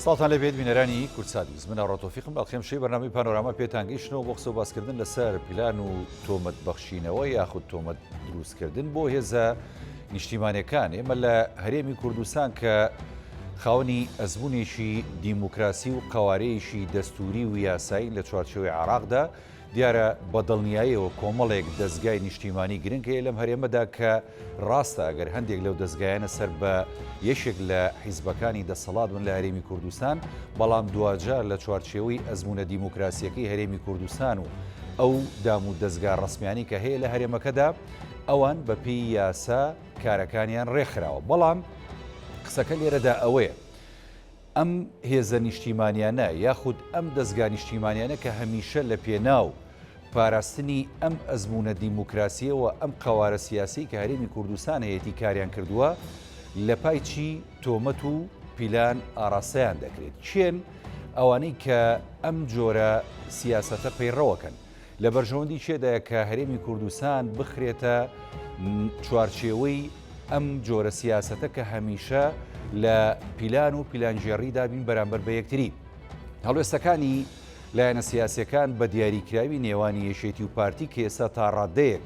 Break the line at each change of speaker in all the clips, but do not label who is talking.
سڵاوتان لێبێت بینەرانی کوردسات نیوز من ئاڕۆ تۆفیقم ئەڵقەی ئەمشەوی بەرنامەی پانۆراما پێتان گەیشتنەوە بۆ قسە و باسکردن لەسەر پلان و تۆمەت بەخشینەوە یاخود تۆمەت دروستکردن بۆ هێزە نیشتیمانەکان ئێمە لە هەرێمی کوردستان کە خاوەنی ئەزمونێکی دیموکراسی و قەوارەیەکی دەستوری و یاسایی لە چوارچێوەی عێراقدا دیارە بە دڵنیاییەوە کۆمەڵێک دەزگای نیشتیمانی گرنگ هەیە لەم هەرێمەدا کە ڕاستە ئەگەر هەندێک لەو دەزگایانە سەر بە یەکێک لە حیزبەکانی دەسەڵات بن لە هەرێمی کوردستان، بەڵام دواجار لە چوارچێوەی ئەزموونە دیموکراسییەکەی هەرێمی کوردستان و ئەو دام و دەزگا ڕەسمیانەی کە هەیە لە هەرێمەکەدا ئەوان بە پێی یاسا کارەکانیان ڕێکخراوە. بەڵام قسەکە لێرەدا ئەوەیە ئەم هێزە نیشتیمانیانە یاخود ئەم دەزگا نیشتیمانیانە کە هەمیشە لە پێناو پاراستنی ئەم ئەزموونە دیموکراسییە و ئەم قەوارە سیاسیەی کە هەرێمی کوردستان هەیەتی کاریان کردووە، لە پای چی تۆمەت و پیلان ئاڕاستەیان دەکرێت؟ کێن ئەوانەی کە ئەم جۆرە سیاسەتە پەیڕەوەکەن؟ لە بەرژەوەندی کێدایە کە هەرێمی کوردستان بخرێتە چوارچێوەی ئەم جۆرە سیاسەتە کە هەمیشە لە پیلان و پیلانگێڕیدا بین بەرامبەر بە یەکتری؟ هەڵوێستەکانی لایەنە سیاسیەکان بە دیاریکراوی نێوانی یەکێتی و پارتی کە ئێستا تا ڕادەیەک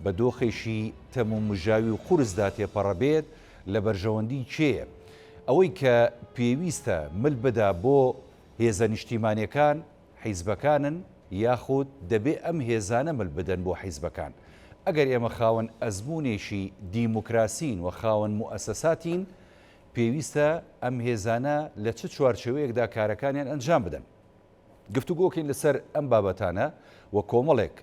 بە دۆخێکی تەمومژاوی و قورسدا تێپەڕەبێت لە بەرژەوەندی کێیە؟ ئەوەی کە پێویستە مل بدا بۆ هێزە نیشتیمانیەکان حیزبەکانن یاخود دەبێ ئەم هێزانە مل بدەن بۆ حیزبەکان؟ ئەگەر ئێمە خاوەن ئەزموونێکی دیموکراسین و خاوەن موئەسەساتین پێویستە ئەم هێزانە لە چ چوارچێوەیەکدا کارەکانیان ئەنجام بدەن؟ گفتوگۆکەین لەسەر ئەم بابەتانە و کۆمەڵێک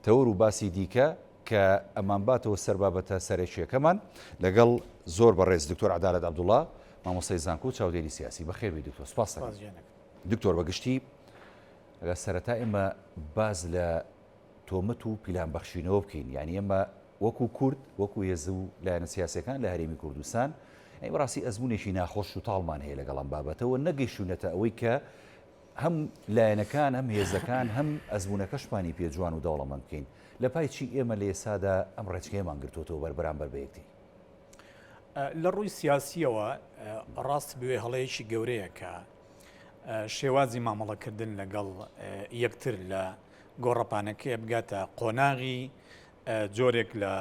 تەوەر و باسی دیکە کە ئەمانباتەوە سەر بابەتە سەرەکییەکەمان لەگەڵ زۆر بەڕێز دکتۆر عەدالەت عەبدوڵا مامۆستای زانکۆ و چاودێری سیاسی. بەخێر بێی دکتۆر، سوپاس دەکەم. دکتۆر بەگشتی ئەگەر سەرەتا ئێمە باس لە تۆمەت و پیلان بەخشینەوە بکەین یانی ئێمە وەکو کورد وەکو هێز و لایەنە سیاسەکان لە هەرێمی کوردستان ئەی بەڕاستی ئەزمونێکی ناخۆش و تاڵمان هەیە لەگەڵ ئەم بابەتەوە نەگەیشتونەتە ئەوەی کە هەم لایەنەکان هەم هێزەکان هەم ئەزمونەکەشمانی پێ جوان و دەوڵەمەند بکەین لە پای چی ئێمە لە ئێسادا ئەم ڕێچکەیەمان گرتووەتەوە بەر بەرامبەر بە یەکتری؟
لە ڕووی سیاسیەوە ڕاست بوێ هەڵەیەکی گەورەیە کە شێوازی مامەڵەکردن لەگەڵ یەکتر لە گۆڕەپانەکەی بگاتە قۆناغی جۆرێک لە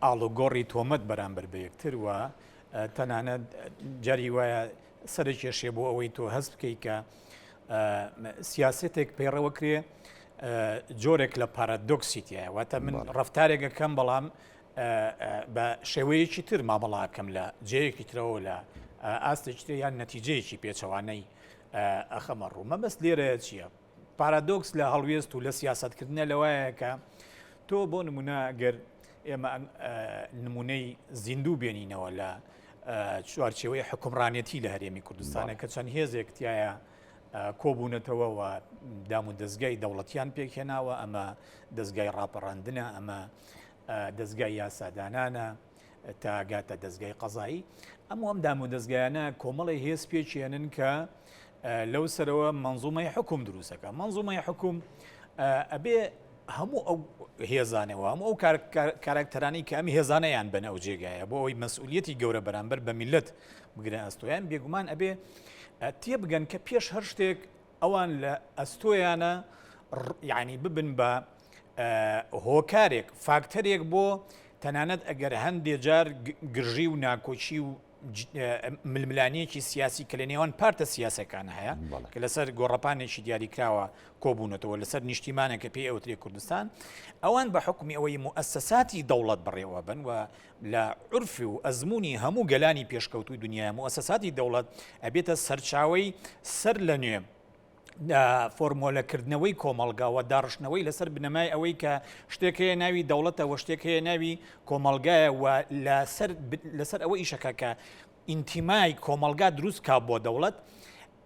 ئاڵوگۆڕی تۆمەت بەرامبەر بە یەکتر و تەنانەت جاری وایە سەرکێشێ بۆ ئەوەی تۆ هەست بکەیت کە سیاسەتێک پەیڕەوە کرێ جۆرێک لە پارادۆکسی تایە واتە من ڕفتارێک ئەکەم بەڵام بە شێوەیەکی تر مامەڵاکەم لە جێیەکی ترەوە لە ئاستێکی تر یان نەتیجەیەکی پێچەوانەی ئەخەمە ڕوو مەبەست لێرەیە چییە؟ پارادۆکس لە هەڵوێست و لە سیاسەتکردنە لەوایە کە تۆ بۆ نمونە گەر ئێمە نمونەی زیندوو بێنینەوە لە چوارچێوەی حکومڕانێتی لە هەرێمی کوردستانە کە چەند هێزێک تایە کۆبوونەتەوە و دام و دەستگای دەوڵەتیان پێکهێناوە ئەمە دەستگای ڕاپەڕاندنە ئەمە دەستگای یاسادانانە تا گاتە دەزگای قەزایی ئەم ئەم دام و دەزگایانە کۆمەڵی هێز پێکێنن کە لەو سەرەوە منزومەی حکوم دروستەکە منزومەی حکوم ئەبێ هەموو ئەو هێزانەوە هەموو ئەو کاراکتەرانی کە ئەم هێزانەیان بن ئەو جێگایە بۆ ئەوەی مەسئولیەتی گەورە بەرامبەر بە میلەت بگرن ئەستۆیان بێگومان ئەبێ تێبگەن کە پێش هەر شتێک ئەوان لە ئەستۆیانە یعنی ببن بە هۆکارێک، فاکتەرێک بۆ تەنانەت ئەگەر هەندێ جار گرژی و ناکۆکی و ململانیەکی سیاسی کە لە نێوان پارتە سیاسەکان هەیە کە لەسەر گۆڕەپانێکی دیاریکراوە کۆبوونەتەوە لەسەر نیشتیمانە کە پێی ئەوترێ کوردستان ئەوان بە حکومی ئەوەی موئەسەساتی دەوڵەت بەڕێوە بن و لە عرفی و ئەزمموی هەموو گەلانی پێشکەوتوی دنیا موئەسەساتی دەوڵەت ئەبێتە سەرچاوەی سەر لە نوێ فۆرمۆلەکردنەوەی کۆمەڵگا و داڕشتنەوەی لەسەر بنەمای ئەوەی کە شتێک هەیە ناوی دەوڵەتە و شتێک هەیە ناوی کۆمەڵگایە و لەسەر لەسەر ئەوە ئیشەکە کە ئینتیمای کۆمەڵگا دروست کا بۆ دەوڵەت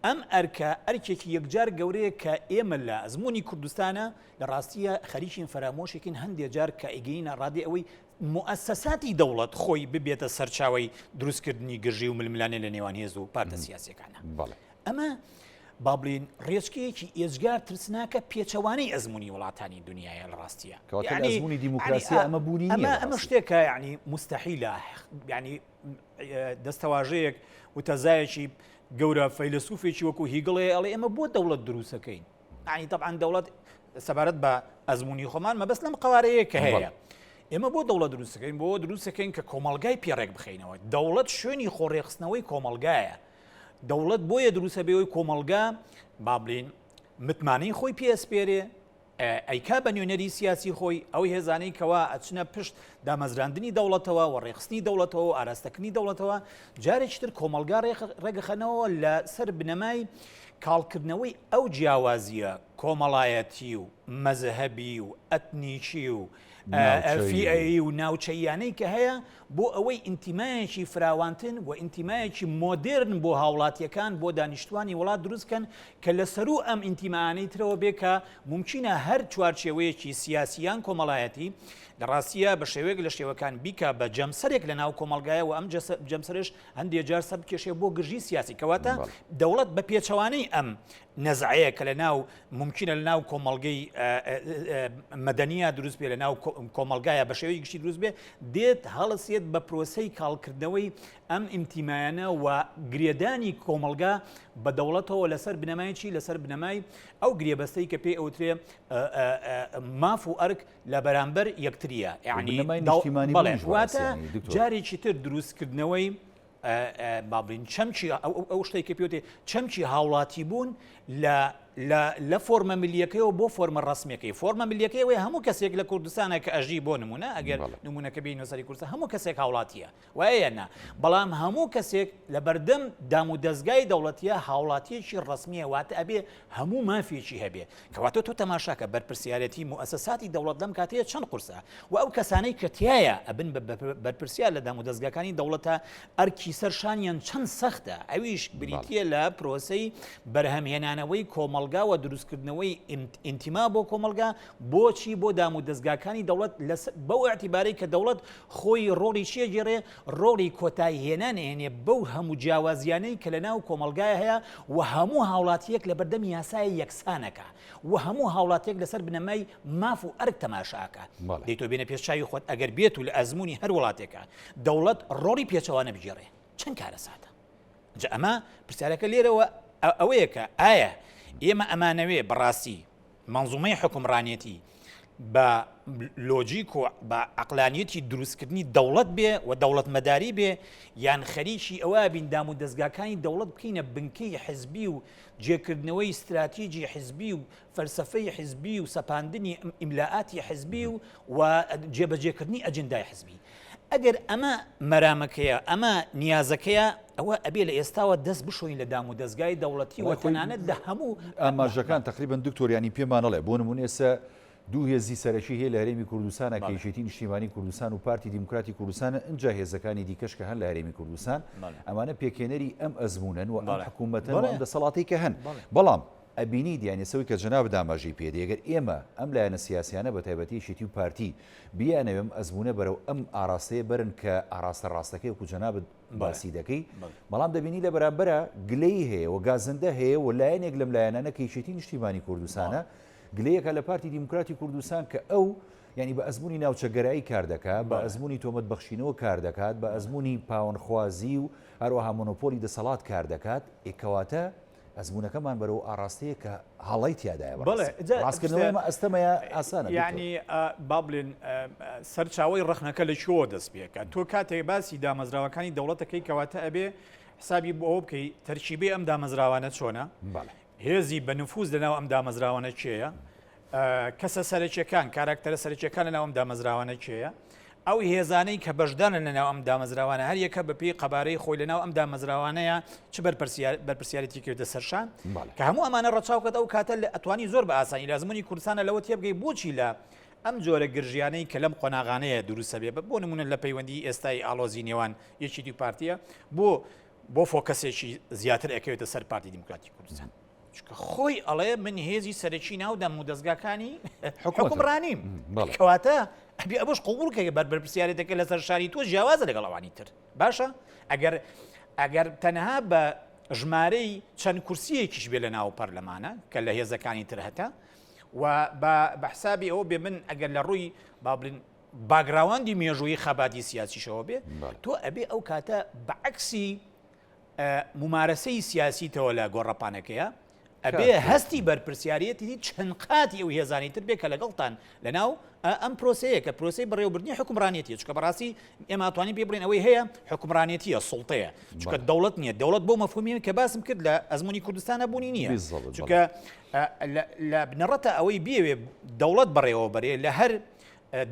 ئەم ئەرکە ئەرکێکی یەکجار گەورەیە کە ئێمە لە ئەزمموی کوردستانە لە ڕاستیە خەریکین فەرامۆشێکین هەندێک جار کە ئەگەینە ڕادێ ئەوەی موئەسەساتی دەوڵەت خۆی ببێتە سەرچاوەی دروستکردنی گرژی و ململانێ لە نێوان هێز و پارتە سیاسەکانە. ئەمە با بڵێین ڕێچکەیەکی ئێجگار ترسناکە پێچەوانەی ئەزموونی وڵاتانی دنیایە لە ڕاستیە
کەواتە لە ئەزموونی دیموکراسی ئەمە بوونی نییە
ئەمە ئەمە شتێکە یعنی مستحیلە یعنی دەستەواژەیەک وتەزایەکی گەورە فەیلەسوفێکی وەکو هیگڵ هەیە ئەڵێ ئێمە بۆ دەوڵەت دروستەکەین یعنی تەبعەن دەوڵەت سەبارەت بە ئەزمموی خۆمان مەبەست لەم قوارەیە کە هەیە ئێمە بۆ دەوڵەت دروستەکەین بۆ دروستەکەین کە کۆمەلگای پێڕێک بخینەوە دەوڵەت شوێنی خۆڕێخستنەوەی کۆمەلگایە دەوڵەت بۆیە دروستە بێەوەی کۆمەلگا با بڵین متمانەی خۆی پێسپێرێ ئەیکا بە نوێنەری سیاسی خۆی، ئەو هێزانەی کەوا ئەچنە پشت دامەزراندنی دەوڵەتەوە و ڕێکخستنی دەوڵەتەوە و ئاراستەکردنی دەوڵەتەوە، جارێکی تر کۆمەڵگا ڕێکەخەنەوە لە سەر بنەمای کاڵکردنەوەی ئەو جیاوازییە کۆمەڵایەتی و مەزهەبی و ئەتنیکی و فیئەیی و ناوچەییانەی کە هەیە بۆ ئەوەی ئینتیمایەکی فراوانتن و ئینتیمایەکی مۆدێرن بۆ هاوڵاتیەکان بۆ دانیشتوانی وڵات دروست بکەن کە لە سەروو ئەم ئینتیمایانەی ترەوە بێ کە مومکینە هەر چوارچێوەیەکی سیاسی یان کۆمەڵایەتی لە ڕاستیە بە شێوەیەک لە شێوەکان بیکا بە جەمسەرێک لە ناو کۆمەڵگایە و ئەم جەمسەرش هەندێ جار سەر بکێشێ بۆ گرژی سیاسی کەواتە دەوڵەت بە پێچەوانەی ئەم نەزعەیە کە لە ناو مومکینە لە ناو کۆمەڵگەی مەدەنیە دروست بێ لە ناو کۆمەڵگایە بە شێوەی گشتی دروست بێ دێت هەڵسێت بە پرۆسەی کاڵکردنەوەی ئەم ئینتیمایانە و گرێدانی کۆمەڵگا بە دەوڵەتەوە لەسەر بنەمای چی لەسەر بنەمای ئەو گرێبەستەی کە پێی ئەوترێ ماف و ئەرک لە بەرامبەر یەکتریە یعنی واتە جارێکی تر دروستکردنەوەی با بڵین چەمکی ئەو شتێک کە پێوتێ چەمکی هاوڵاتی بوون لە لە فۆرمە ملیەکەیەوە بۆ فۆرمە ڕسمیەکەی فۆرمە ملیەکەی ئەوەی هەموو کەسێک لە کوردستانە کە ئەژی بۆ نمونە ئەگەر نمونەکە بینەوە سەری کوردستان هەموو کەسێک هاوڵاتیە وایە یان نا؟ بەڵام هەموو کەسێک لە بەردەم دام و دەزگای دەوڵەتیە هاوڵاتیەکی ڕەسمیە واتە ئەبێ هەموو مافێکی هەبێ کەواتە تۆ تەماشاکە بەرپرسیارەتی موئەسەساتی دەوڵەت لەم کاتەیە چەند قورسە و ئەو کەسانەی کە تیایە ئەبن بە بەرپرسیار لە دام و دەزگاکانی دەوڵەتە ئەرکی سەر شانیان چەند سەختە ئەویش بریتیە لە پرۆسەی بەرهەمهێنانەوەی کۆمەڵگا و دروستکردنەوەی ئینتیما بۆ کۆمەڵگا بۆچی بۆ دام و دەزگاکانی دەوڵەت بەو ئیعتیبارەی کە دەوڵەت خۆی ڕۆڵی چی ئەگێڕێ؟ ڕۆڵی کۆتایی هێنان ئەهێنێ بەو هەموو جیاوازیانەی کە لەناو کۆمەڵگایا هەیە و هەموو هاوڵاتییەک لەبەردەم یاسایا یەکسانەکا و هەموو هاوڵاتیەک لەسەر بنەمای ماف و ئەرک تەماشا ئەکا. دەی تۆ بێنە پێش چاوی خۆت ئەگەر بێت و لە ئەزموونی هەر وڵاتێکا دەوڵەت ڕۆڵی پێچەوانە بگێڕێ چەند کارەساتە؟ جا ئەمە پرسیارەکە لێرەوە ئەوەیە کە ئایا ئێمە ئەمانەوێ بەڕاستی مەنزومەی حوکمڕانێتی بە لۆجیک و بە عەقلانیەتی دروستکردنی دەوڵەت بێ و دەوڵەتمەداری بێ یان خەریکی ئەوە بین دام و دەزگاکانی دەوڵەت بکەینە بنکەی حزبی و جێکردنەوەی ستراتیجی حزبی و فەلسەفەی حزبی و سەپاندنی ئیملائاتی حزبی و و جێبەجێکردنی ئەجندای حزبی. ئەگەر ئەمە مەرامەکەیە، ئەمە نیازەکەیە، ئەوە ئەبێ لە ئێستاوە دەست بشۆین لە دامودەزگای دەوڵەتی و تەنانەت لە هەموو
ئاماژەکان تەقریبەن دکتۆر یانی پێمان ئەڵێ بۆ نموونە ئێستا دوو هێزی سەرەکی هەیە لە هەرێمی کوردستانە کە یەکێتی نیشتیمانی کوردستان و پارتی دیموکراتی کوردستانە ئینجا هێزەکانی دیکەش کە هەن لە هەرێمی کوردستان ئەمانە پێکهێنەری ئەم ئەزموونەن و ئەم حکوومەتەن و ئەم دەسەڵاتەی کە هەن بەڵام ئەبینیت یانی ئەوەی کە جەنابت ئاماژەی پێدەی ئەگەر ئێمە ئەم لایەنە سیاسیانە بە تایبەتی یەکێتی و پارتی بیانەوێ ئەم ئەزموونە بەرەو ئەم ئاراستەیە بەرن کە ئاراستە ڕاستەکەی وەکو جەنابت باسی دەکەی بەڵام دەبینی لە بەرامبەرا گلەیی هەیە و گازندە هەیە و لایەنێک لەم لایەنانە کە یەکێتی نیشتیمانی کوردستانە گلەیەکە لە پارتی دیموکراتی کوردستان کە ئەو یعنی بە ئەزمموی ناوچەگەرایی کار دەکات بە ئەزمموی تۆمەت بەخشینەوە کار دەکات بە ئەزمموی پاوەنخوازی و هەروەها مۆنۆپۆلی دەسەڵات کار دەکات ئێکەواتە ئەزموونەکەمان بەرەو ئاڕاستەیەک کە هەڵەی تیادایە
بەڵێ
بەڕاستی. ڕاستکردنەوەی ئەمە ئەستەمە یا ئاسانە دکتۆر؟
یەعنی با بڵێن سەرچاوەی ڕەخنەکە لە کوێوە دەست پێکات؟ تۆ کاتێک باسی دامەزراوەکانی دەوڵەت دەکەی کەواتە ئەبێ حسابی بۆ ئەوە بکەی تەرکیبەی ئەم دامەزراوانە چۆنە؟ هێزی بە نفوز لەناو ئەم دامەزراوانە کێیە؟ کەسە سەرەکیەکان، کاراکتەرە سەرەکیەکان لەناو ئەم دامەزراوانە کێیە؟ ئەو هێزانەی کە بەشدارن لەناو ئەم دامەزراوانە هەر یەکە بەپێی قەبارەی خۆی لەناو ئەم دامەزراوانەیە چ بەرپرسیارێتی کردە سەرشان کە هەموو ئەمانە ڕەچاو کەت ئەو کاتە لە ئەتوانی زۆر بە ئاسانی لە ئەزموونی کوردستانە لەوە تێبگەی بۆچی لە ئەم جۆرە گرژیانەی کە لەم قۆناغانەیە دروستە بێ بۆ نمونە لە پەیوەندی ئێستای ئاڵۆزی نێوان یەکێتی و پارتیە بۆ بۆ فۆکەسێکی زیاتر ئەکەوێتە سەر پارتی دیموکراتی کوردستان. چونکە خۆی ئەڵێ من هێزی سەرەکی ناو دەم و دەستگاکانی حکومڕانیم کەواتە ئەبی ئەوەش قوبول کە بەر بەرپرسیارێتەکە لەسەر شاری تۆ جیاوازە لەگەڵ ئەوانی تر باشە ئەگەر ئەگەر تەنها بە ژمارەی چەند کورسیەکیش بێ لە ناو پەرلەمانە کە لە هێزەکانی تر هەتە و بە حسابی ئەوە بێ من ئەگەر لە ڕووی با بڵین باگراوەندی مێژووی خەباتی سیاسیشەوە بێ تۆ ئەبێ ئەو کاتە بەعکسی. مومارەسەی سیاسیتەوە لە گۆڕەپانەکەیە ئەبێ هەستی بەرپرسیارەتی چەند قاتی ئەو هێزانەی تر بێ کە لەگەڵتان لەناو ئەم پرۆسەیە کە پرۆسەی بەڕێوەبردنی حکومڕانێتیە چونکە بەڕاستی ئێمە توانین پێ بڵێن ئەوەی هەیە حکومڕانێتیە سوڵتەیە چونکە دەوڵەت نییە دەوڵەت بۆ مەفهومی کە باسم کرد لە ئەزمموی کوردستانە بوونی نییە چونکە لە بنەڕەتە ئەوەی بێوێ دەوڵەت بەڕێوە بەرێ لە هەر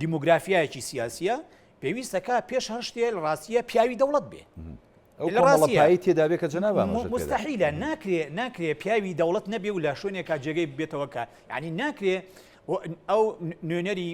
دیموگرافیایەکی سیاسیە پێویستەکە پێش هەر شتێ لە ڕاستیە پیاوی دەوڵەت بێ.
ئەو کۆمەڵە پایەی تێدا بێ کە جەناب ئاماژەت پێ دا.
موستەحیلە، ناکرێ، ناکرێ پیاوی دەوڵەت نەبێ و لە شوێنێکا جێگەی ببێتەوە کە یانی ناکرێ ئەو نوێنەری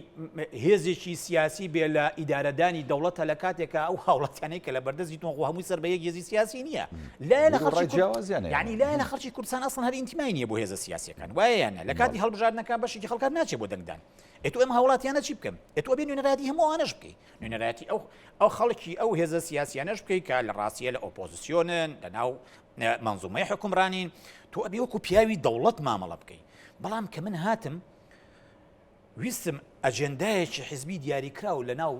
هێزێکی سیاسی بێ لە ئیدارەدانی دەوڵەتە لە کاتێکا ئەو هاوڵاتیانەی کە لە بەردەستی تۆن خۆ هەمووی سەر بە یەک هێزی سیاسی نییە لایە لە خەڵکی
جیاوازیان
یانی لایە لە خەڵکی کوردستان ئەسڵەن هەر ئینتیمای نییە بۆ هێزە سیاسیەکان وایە یان لە کاتی هەڵبژاردنەکان بەشێکی خەڵکان ناچێ بۆ دەنگدان ئێ تۆ ئەم هاوڵاتیانە چی بکەم؟ ئێ تۆ ئەبێ نوێنەرایەتی هەموو ئەوانەش بکەی، نوێنەرایەتی ئەو ئەو خەڵکی ئەو هێزە سیاسیانەش بکەی کە لە ڕاستیە لە ئۆپۆزیسیۆنن، لە ناو مەنزومەی حوکمڕانین، تۆ ئەبێ وەکو پیاوی دەوڵەت مامەڵە بکەی. بەڵام کە من هاتم ویستم ئەجێندایەکی حزبی دیاریکراو لە ناو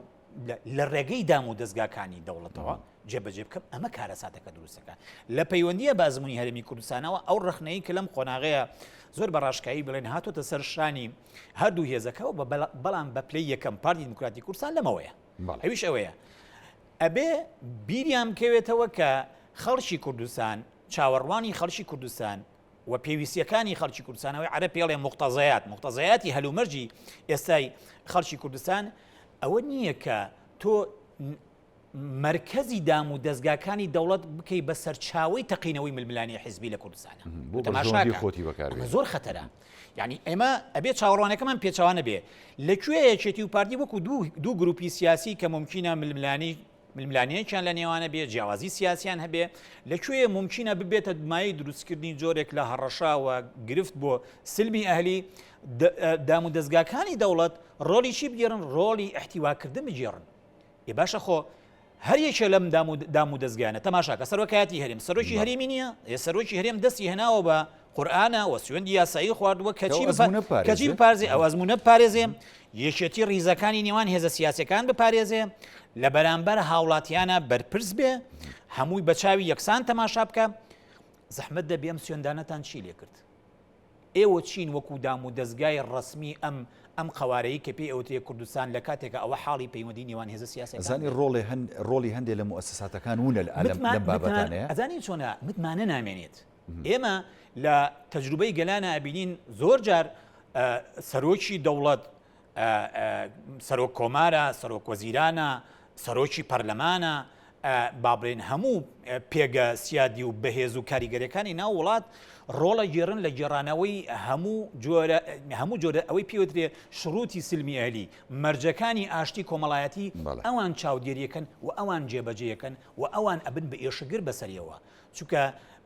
لە ڕێگەی دام و دەزگاکانی دەوڵەتەوە جێبەجێ بکەم ئەمە کارەساتەکە دروستەکە لە پەیوەندیە بە ئەزمموی هەرێمی کوردستانەوە ئەو ڕخنەی کە لەم قۆناغەیە زۆر بە ڕاشکایی بڵێن هاتۆتە سەر شانی هەردوو هێزەکەەوە بەڵام بە پلەی یەکەم پارتی دیموکراتی کوردستان لەمەوەیە ئەویش ئەوەیە ئەبێ بیریان بکەوێتەوە کە خەڵکی کوردستان چاوەڕوانی خەڵکی کوردستان و پێویستیەکانی خەڵکی کوردستان ئەوەی عەرەب پێڵێ مقتضیات مقتضیاتی هەلومەرجی ئێستای خەڵکی کوردستان ئەوە نییە کە تۆ مەرکەزی دام و دەزگاکانی دەوڵەت بکەی بە سەرچاوەی تەقینەوەی ململانێی حیزبی لە کوردستانە.
بۆ بەرژەوەندی خۆتی بەکار
بێنی. زۆر خەتەرە. یعنی ئێمە ئەبێ چاوەڕوانەکەمان پێچەوانە بێ. لە کوێ یەکێتی و پارتی وەکو دوو گروپی سیاسی کە مومکینە ململانێی ململانێیەکیان لە نێوانە بێ، جیاوازی سیاسیان هەبێ، لە کوێ مومکینە ببێتە مایەی دروستکردنی جۆرێک لە هەڕەشە و گرفت بۆ سلمی ئەهلی، دام و دەزگاکانی دەوڵەت ڕۆڵی چی بگێڕن؟ ڕۆڵی ئیحتیواکردن بگێڕن. ئێ باشە خۆ هەر یەکێ لەم دام و دام و دەزگایانە تەماشاکە سەرۆکایەتی هەرێم سەرۆکی هەرێمی نییە ئێ سەرۆکی هەرێم دەستی هێناوە بە قورئانە و سوێندی یاسایی خواردووە کەچی کەچی بپارێزێ ئەو ئەزمونە بپارێزێ یەکێتی ڕیزەکانی نێوان هێزە سیاسەکان بپارێزێ لە بەرامبەر هاوڵاتیانە بەرپرس بێ هەمووی بە چاوی یەکسان تەماشا بکە زەحمەت دەبێ ئەم سوێندانەتان چی لێ کرد ئێوە چین وەکو دام و دەزگای ڕەسمی ئەم ئەم قەوارەی کە پێی ئەوترێ کوردستان لە کاتێکا ئەوە حاڵی پەیوەندی نێوان هێزە سیاسیەکان
ئەزانی بێ. ڕۆڵێ هەن ڕۆڵی هەندێ لە موئەسەساتەکان وونە لە لەم
متما
لەم
متما
بابەتانەیە.
ئەزانی چۆنە متمانە نامێنێت. ئێمە لە تەجروبەی گەلانا ئەبینین زۆر جار سەرۆکی دەوڵەت سەرۆک کۆمارە، سەرۆک وەزیرانە، سەرۆکی پەرلەمانە، با بڵێین هەموو پێگە سیادی و بەهێز و کاریگەریەکانی ناو وڵات ڕۆڵە گێڕن لە گێڕانەوەی هەموو جۆرە هەموو جۆرە ئەوەی پێوترێ شروتی سلمی ئەهلی مەرجەکانی ئاشتی کۆمەڵایەتی ئەوان چاودێریەکەن و ئەوان جێبەجێیەکەن و ئەوان ئەبن بە ئێشکگر بەسەریەوە چونکە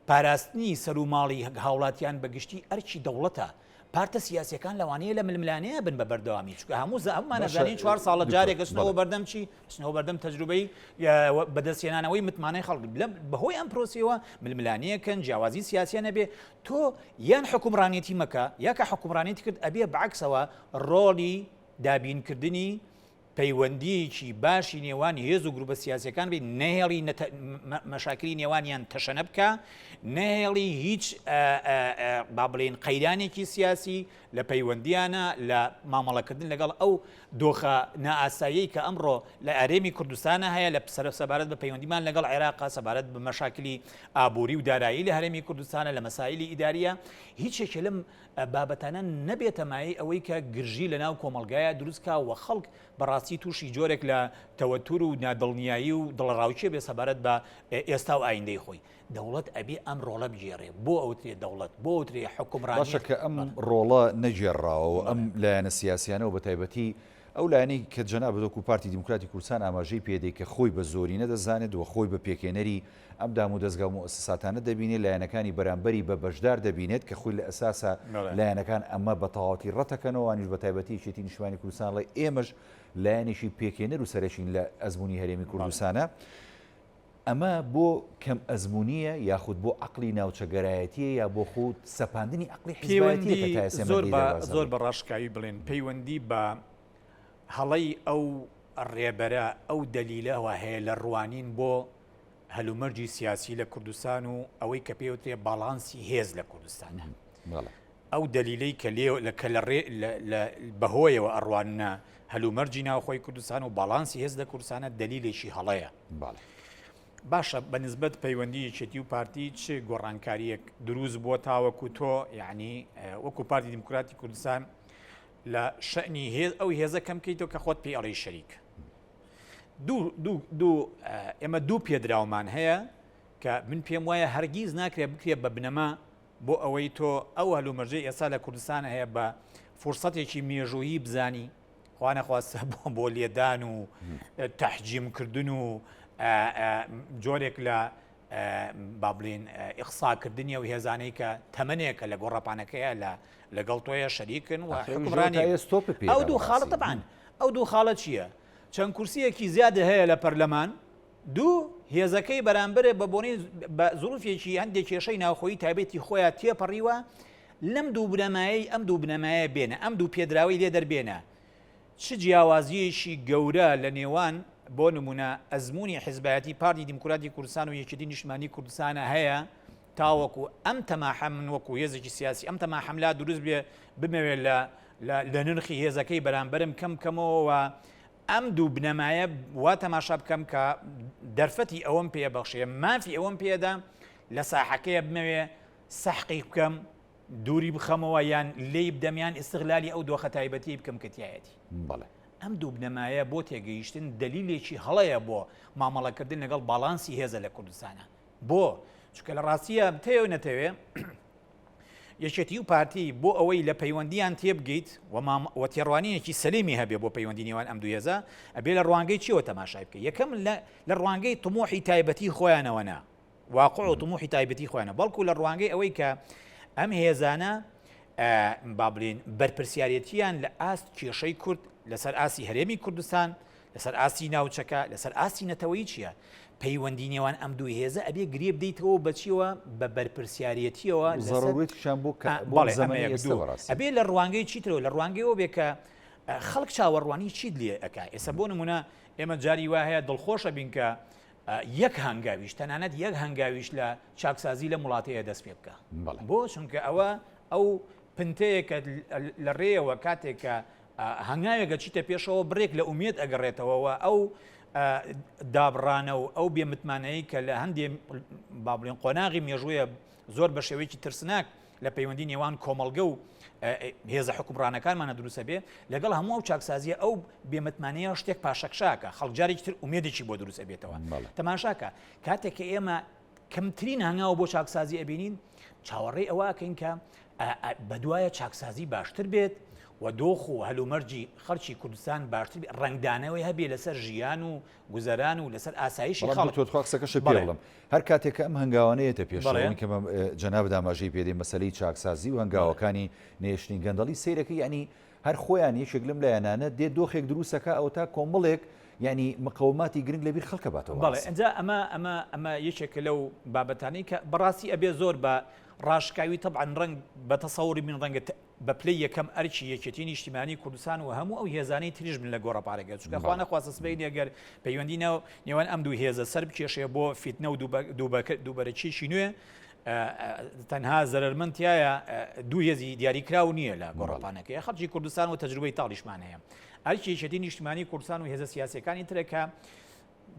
پاراستنی سەر و ماڵی هاوڵاتیان بەگشتی ئەرکی دەوڵەتە پارتە سیاسیەکان لەوانەیە لە ململانێیا بن بە بەردەوامی چونکە هەموو هەموومان ئەزانین چوار ساڵە جارێک ئەچنەوە بەردەم چی ئەچنەوە بەردەم تەجروبەی بەدەستهێنانەوەی متمانەی خەڵک لەم بەهۆی ئەم پرۆسەوە ململانێیەکەن جیاوازی سیاسیان هەبێ تۆ یان حکومڕانێتی مەکە یا کە حکومڕانێتی کرد ئەبێ بەعکسەوە ڕۆڵی دابینکردنی پەیوەندییەکی باشی نێوان هێز و گروپە سیاسیەکان بێت، نەهێڵی مەشاکلی نێوانیان تەشەنە بکا، نەهێڵی هیچ با بڵێین قەیرانێکی سیاسی لە پەیوەندیانە لە مامەڵەکردن لەگەڵ ئەو دۆخە نائاساییەی کە ئەمڕۆ لە هەرێمی کوردستانە هەیە لە سەبارەت بە پەیوەندیمان لەگەڵ عێراقا سەبارەت بە مەشاکلی ئابووری و دارایی لە هەرێمی کوردستانە لە مەسایلی ئیداریە هیچ یەکێ لەم بابەتانە نەبێتە مایەی ئەوەی کە گرژی لە ناو کۆمەڵگایا دروست کا و خەڵک بە ڕاستی تووشی جۆرێک لە تەوەتور و نادڵنیایی و دڵەڕاوکێ بێ سەبارەت بە ئێستا و ئایندەی خۆی. دەوڵەت ئەبێ ئەم ڕۆڵە بگێڕێ. بۆ ئەوترێ دەوڵەت؟ بۆ ئەوترێ حوکمڕانیەت؟
باشە کە ئەم ڕۆڵە نەگێڕراوە و ئەم لایەنە سیاسیانە و بە تایبەتی ئەو لایەنەی کە جەنابت وەکوو پارتی دیموکراتی کوردستان ئاماژەی پێ دەی کە خۆی بە زۆرینە دەزانێت و خۆی بە پێکهێنەری ئەم دامودەزگا و موئەسەساتانە دەبینێت، لایەنەکانی بەرامبەری بە بەشدار دەبینێت کە خۆی لە ئەساسا لایەنەکان ئەمە بە تەواوەتی ڕەتەکەنەوە، ئەوانیش بە تایبەتی یەکێتی نیشتمانی کوردستان ئەڵێ ئێمەش لایەنێکی پێکهێنەر و سەرەکین لە ئەزموونی هەرێمی کوردستانا. ئەمە بۆ کەم ئەزموونییە یاخود بۆ عەقڵی ناوچەگەرایەتییە یا بۆ خۆ سەپاندنی عەقڵی حیزبایەتییە کە تا ئێستا
زۆر بە زۆر بە ڕاشکاوی بڵێن پەیوەندی بە هەڵەی ئەو ڕێبەرە ئەو دەلیلەوە هەیە لە ڕوانین بۆ. هەلومەرجی سیاسی لە کوردستان و ئەوەی کە پێوترێ باڵانسی هێز لە کوردستانە. ئەو دەلیلەی کە لێ لە کە لە ڕێ لە بەهۆیەوە ئەڕواننە هەلومەرجی ناوخۆی کوردستان و باڵانسی هێز لە کوردستانە دەلیلێکی هەڵەیە. باشە بە نسبەت پەیوەندی یەکێتی و پارتی چ گۆڕانکاریەک دروست بووە تاوەکو تۆ یعنی وەکو پارتی دیموکراتی کوردستان لە شەنی هێز ئەو هێزە کەم کەیتەوە کە خۆت پێی ئەڵێی شەریک دوو دوو دوو ئێمە دوو پێدراومان هەیە کە من پێم وایە هەرگیز ناکرێت بکرێت بە بنەما بۆ ئەوەی تۆ ئەو هەلومەرجەی ئێستا لە کوردستان هەیە بە فرسەتێکی مێژوویی بزانی خوانەخواستە بۆ بۆ لێدان و تەحجیمکردن و جۆرێک لە با بڵین ئیقساکردنی ئەو هێزانەی کە تەمەنێکە لە گۆڕەپانەکەیە لە لەگەڵ تۆیە شەریکن و حکومڕانی ئەو دوو خاڵە تەبان ئەو دوو خاڵە چییە؟ چەند کورسیەکی زیادە هەیە لە پەرلەمان دوو هێزەکەی بەرامبەرێ بە بۆنەی بە زروفێکی هەندێک کێشەی ناوخۆیی تایبەتی خۆیان تێپەڕیوە لەم دوو بنەمایەی ئەم دوو بنەمایە بێنە ئەم دوو پێدراوەی لێ دەربێنە چ جیاوازییەکی گەورە لە نێوان بۆ نمونە ئەزموونی حزبایەتی پارتی دیموکراتی کوردستان و یەکێتی نیشتمانی کوردستانە هەیە تاوەکو ئەم تەماحە من وەکو هێزێکی سیاسی ئەم تەماحەم لا دروست بێ بمەوێت لە لە نرخی هێزەکەی بەرامبەرم کەم بکەمەوە و ئەم دوو بنەمایە وا تەماشا بکەم کە دەرفەتی ئەوەم پێ بەخشێ مافی ئەوەم پێدا لە ساحەکەیە بمەوێ سەحقی بکەم دووری بخەمەوە یان لێی بدەم یان ئیستغلالی ئەو دۆخە تایبەتیەی بکەم کە تیایەتی.
بەڵێ.
ئەم دوو بنەمایە بۆ تێگەیشتن دەلیلێکی هەڵەیە بۆ مامەڵەکردن لەگەڵ باڵانسی هێزە لە کوردستانا. بۆ؟ چونکە لە ڕاستییا بتەوێ و نەتەوێ یەکێتی و پارتی بۆ ئەوەی لە پەیوەندیان تێبگەیت و تێڕوانینێکی سەلیمی هەبێ بۆ پەیوەندی نێوان ئەم دوو هێزە ئەبێ لە ڕوانگەی چیەوە تەماشای بکەی یەکەم لە ڕوانگەی طموحی تایبەتی خۆیانەوە نا واقع و طموحی تایبەتی خۆیانە بەڵکو لە ڕوانگەی ئەوەی کە ئەم هێزانە با بڵێین بەرپرسیارێتیان لە ئاست کێشەی کورد لەسەر ئاستی هەرێمی کوردستان لەسەر ئاستی ناوچەکە لەسەر ئاستی نەتەوەیی چییە؟ پەیوەندی نێوان ئەم دوو هێزە ئەبێ گرێ بدەیتەوە بەچیەوە بە بەرپرسیارەتیەوە
زەڕوریتیشان بۆ
ئەبێ لە ڕوانگەی چیترەوە لە ڕوانگەیەوە بێ کە خەڵک چاوەڕوانی چیت لێ ئەک ئێستا بۆ نمونە ئێمە جاری وا هەیە دڵخۆشە بین کە یەک هەنگاویش تەنانەت یەک هەنگاویش لە چاکسازی لەم وڵاتەیە دەست پێ بکە بۆ چونکە ئەوە ئەو پنتەیە کە لە ڕێیەوە کاتێک کە هەنگاوێک ئەچیتە پێشەوە بڕێک لە ئومێد ئەگەڕێتەوە و ئەو دابڕانە و ئەو بێمتمانەیە کە لە هەندێ با بڵێن قۆناغی مێژوویە زۆر بە شێوەیەکی ترسناک لە پەیوەندی نێوان کۆمەڵگە و هێزە حکومڕانەکانمانە دروستە بێ لەگەڵ هەموو ئەو چاکسازیە ئەو بێمتمانەیە شتێک پاشەکشاکە خەڵک جارێکی تر ئومێدێکی بۆ دروست ئەبێتەوە تەماشاکە کاتێک کە ئێمە کەمترین هەنگاو بۆ چاکسازی ئەبینین چاوەڕێی ئەوە ئەکەین کە بەدوایە چاکسازی باشتر بێت و دۆخ و هەلومەرجی خەڵکی کوردستان باشتر ڕەنگدانەوەی هەبێ لەسەر ژیان و گوزەران و لەسەر ئاسایشی
خەڵک. تۆ تخوا قسەکەشت پێ بڵێم هەر کاتێک کە ئەم هەنگاوانە یەتە پێشەوە کە جەنابت ئاماژەی پێ دەی مەسەلەی چاکسازی و هەنگاوەکانی نەهێشتنی گەندەڵی سەیرەکە یانی هەر خۆیان یەکێک لەم لایەنانە دێ دۆخێک دروستەکە ئەوەتا کۆمەڵێک یانی مقەوماتی گرنگ لەبیر خەڵکە باتەوە.
بەڵێ ئینجا ئەمە ئەمە ئەمە یەکێکە لەو بابەتانەی کە بەڕاستی ئەبێ زۆر بە ڕاشکاوی تەبعەن ڕەنگ بە تەسەوری من ڕەنگە بە پلەی یەکەم ئەرکی یەکێتی نیشتیمانی کوردستان و هەموو ئەو هێزانەی تریش بن لە گۆڕەپارەکە چونکە خوا نەخواستە سبەینێ گەر پەیوەندی ناو نێوان ئەم دوو هێزە سەر بکێشێ بۆ فیتنە و دووبەرەکیی نوێ تەنها زەرەرمەند تایە دوو هێزی دیاریکراو نییە لە گۆڕەپانەکەی خەڵکی کوردستان و تەجروبەی تاڵیشمان هەیە ئەرکی یەکێتی نیشتمانی کوردستان و هێزە سیاسەکانی ترەکە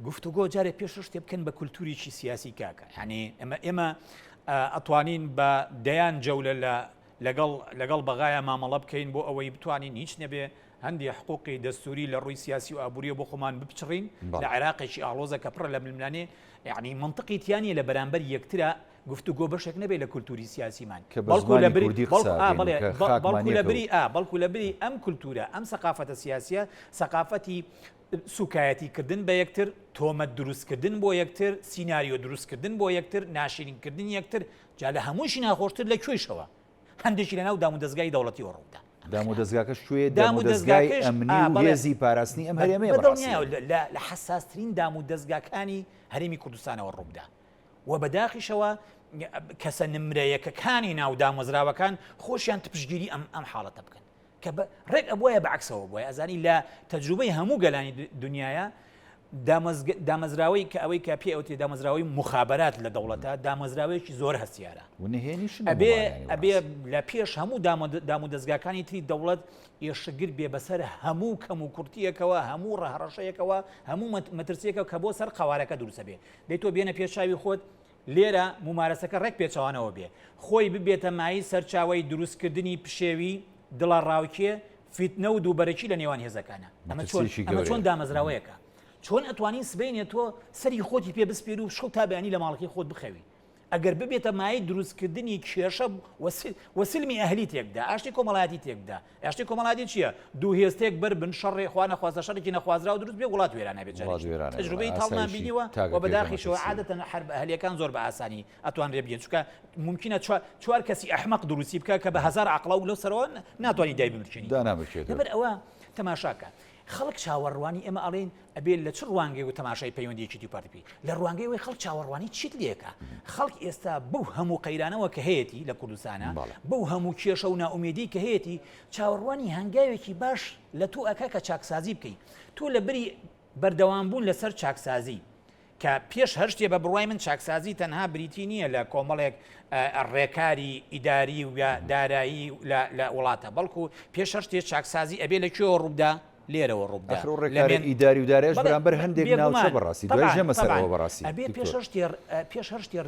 گفتوگۆ جارێ پێش شتێ بکەن بە کولتوریی سیاسی کاکە یعنی ئەمە ئێمە ئەتوانین بە دەیان جەولە لە لەگەڵ لەگەڵ بەغایا مامەڵە بکەین بۆ ئەوەی بتوانین هیچ نەبێ هەندێ حقوقی دەستوری لە ڕووی سیاسی و ئابووریە بۆ خۆمان بپچڕین لە عێراقێکی ئاڵۆزە کە پڕە لە ململانێ یعنی منطقی تیانە لە بەرامبەر یەکترا گفتوگۆ بەشێک نەبێت لە کولتوری سیاسیمان
بەڵکو لە بری
بەڵکو لە بری ئا بەڵکو لە بری ئەم کولتورە ئەم سەقافەتە سیاسیە سەقافەتی سوکایەتی کردن بە یەکتر، تۆمەت دروستکردن بۆ یەکتر، سیناریۆ دروستکردن بۆ یەکتر، ناشیرینکردنی یەکتر، جا لە هەموویشی ناخۆشتر لە کوێیشەوە؟ هەندێکی لەناو دامودەزگای دەوڵەتیەوە ڕوودا.
دامودەزگاکەش کوێیە؟ دامودەزگای ئەمنی و هێزی پاراستنی ئەم هەرێمەیە بەڕاستی.
بەدڵنیایەوە لە حەساسترین دامودەزگاکانی هەرێمی کوردستانەوە ڕووبدا و بەداخیشەوە کەسە نمرە یەکەکانی ناو دامەزراوەکان خۆشیان پشتگیری ئەم حاڵەتە بکەن. کە ڕێک ئەبوایە بە عەکسەوە بوایە ئەزانی لە تەجروبەی هەموو گەلانی دنیاە. دامەزراوەی کە ئەوەی کە پێ ئەوترێ دامەزراوەی موخابەرات لە دەوڵەتە دامەزراوەیەکی زۆر هەستیارە
و نهێنیشن
ئەبێ
هەمووانیانی
ئەبێ
بەڕاستی.
لە پێش هەموو دامودەزگاکانی تری دەوڵەت ئێشکگر بێ بەسەر هەموو کەم و کورتیەکەوە هەموو ڕەهڕەشەیەکەوە هەموو مەترسیەکەوە کە بۆ سەر قەوارەکە دروستە بێ دەی تۆ بێنە پێش چاوی خۆت لێرە مومارەسەکە ڕێک پێچەوانەوە بێ خۆی ببێتە مایەی سەرچاوەی دروستکردنی پشێوی، دڵەڕاوکێ، فیتنە و دووبەرەکی لە نێوان هێزەکانا. ئەمە چۆن
مەترسیەکی
ئەمە چۆن
گەورەیە.
دامەزراوەیەکە؟ چۆن ئەتوانی سبەینێ تۆ سەری خۆتی پێ بسپێری و شەو تا بەیانی لە ماڵەکەی خۆت بخەوی؟ ئەگەر ببێتە مایەی دروستکردنی کێشە و سلمی ئەهلی تێکدا، ئاشتی کۆمەڵایەتی تێکدا. ئاشتی کۆمەڵایەتی چییە؟ دوو هێز تێک بەر بن، شەڕێ خوا نەخواستە شەڕێکی نەخوازراو دروست بێ، وڵات وێران ئەبێ
وڵات
جارێکی.
وێران ئەبێ،
تەجروبەی تاڵمان
ئاسایشی
بینیوە و
تاکەکەیش
بەداخیشەوە
مەترسییە.
عادەتەن حەرب ئەهلییەکان زۆر بە ئاسانی ئەتوانرێ بگەن، چونکە مومکینە چوار کەسی ئەحمەق دروستی بکا کە بە هەزار عەقڵە و لەو سەرەوە ناتوانی دایبمرکێنی.
دانامرکێتەوە.
لەبەر ئەوە تەماشاکە خەڵک چاوەڕوانی ئێمە ئەڵێین ئەبێ لە چ ڕوانگەیەوە تەماشای پەیوەندی یەکێتی و پارتی بکەی؟ لە ڕوانگەی ئەوەی خەڵک چاوەڕوانی چیت لێکا؟ خەڵک ئێستا بەو هەموو قەیرانەوە کە هەیەتی لە کوردستانا، بەو هەموو کێشە و نائومێدیی کە هەیەتی، چاوەڕوانی هەنگاوێکی باش لە تۆ ئەکا کە چاکسازی بکەی. تۆ لە بری بەردەوامبوون لەسەر چاکسازی، کە پێش هەر شتێ بە بڕوای من چاکسازی تەنها بریتی نییە لە کۆمەڵێک ڕێکاری ئیداری و یا دارایی لە وڵاتە، بەڵکو پێش هەر شتێ چاکسازی ئەبێ لە کوێوە ڕووبدا؟ لێرەوە ڕووبدا.
ئاخر ئەو ڕێکارە ئیداری و دارایەش بەرامبەر هەندێک ناوچە بەڕاستی دوای ژێمە سەر ئەوە بەڕاستی
ئەبێ پێش هەر شتێ پێش هەر شتێ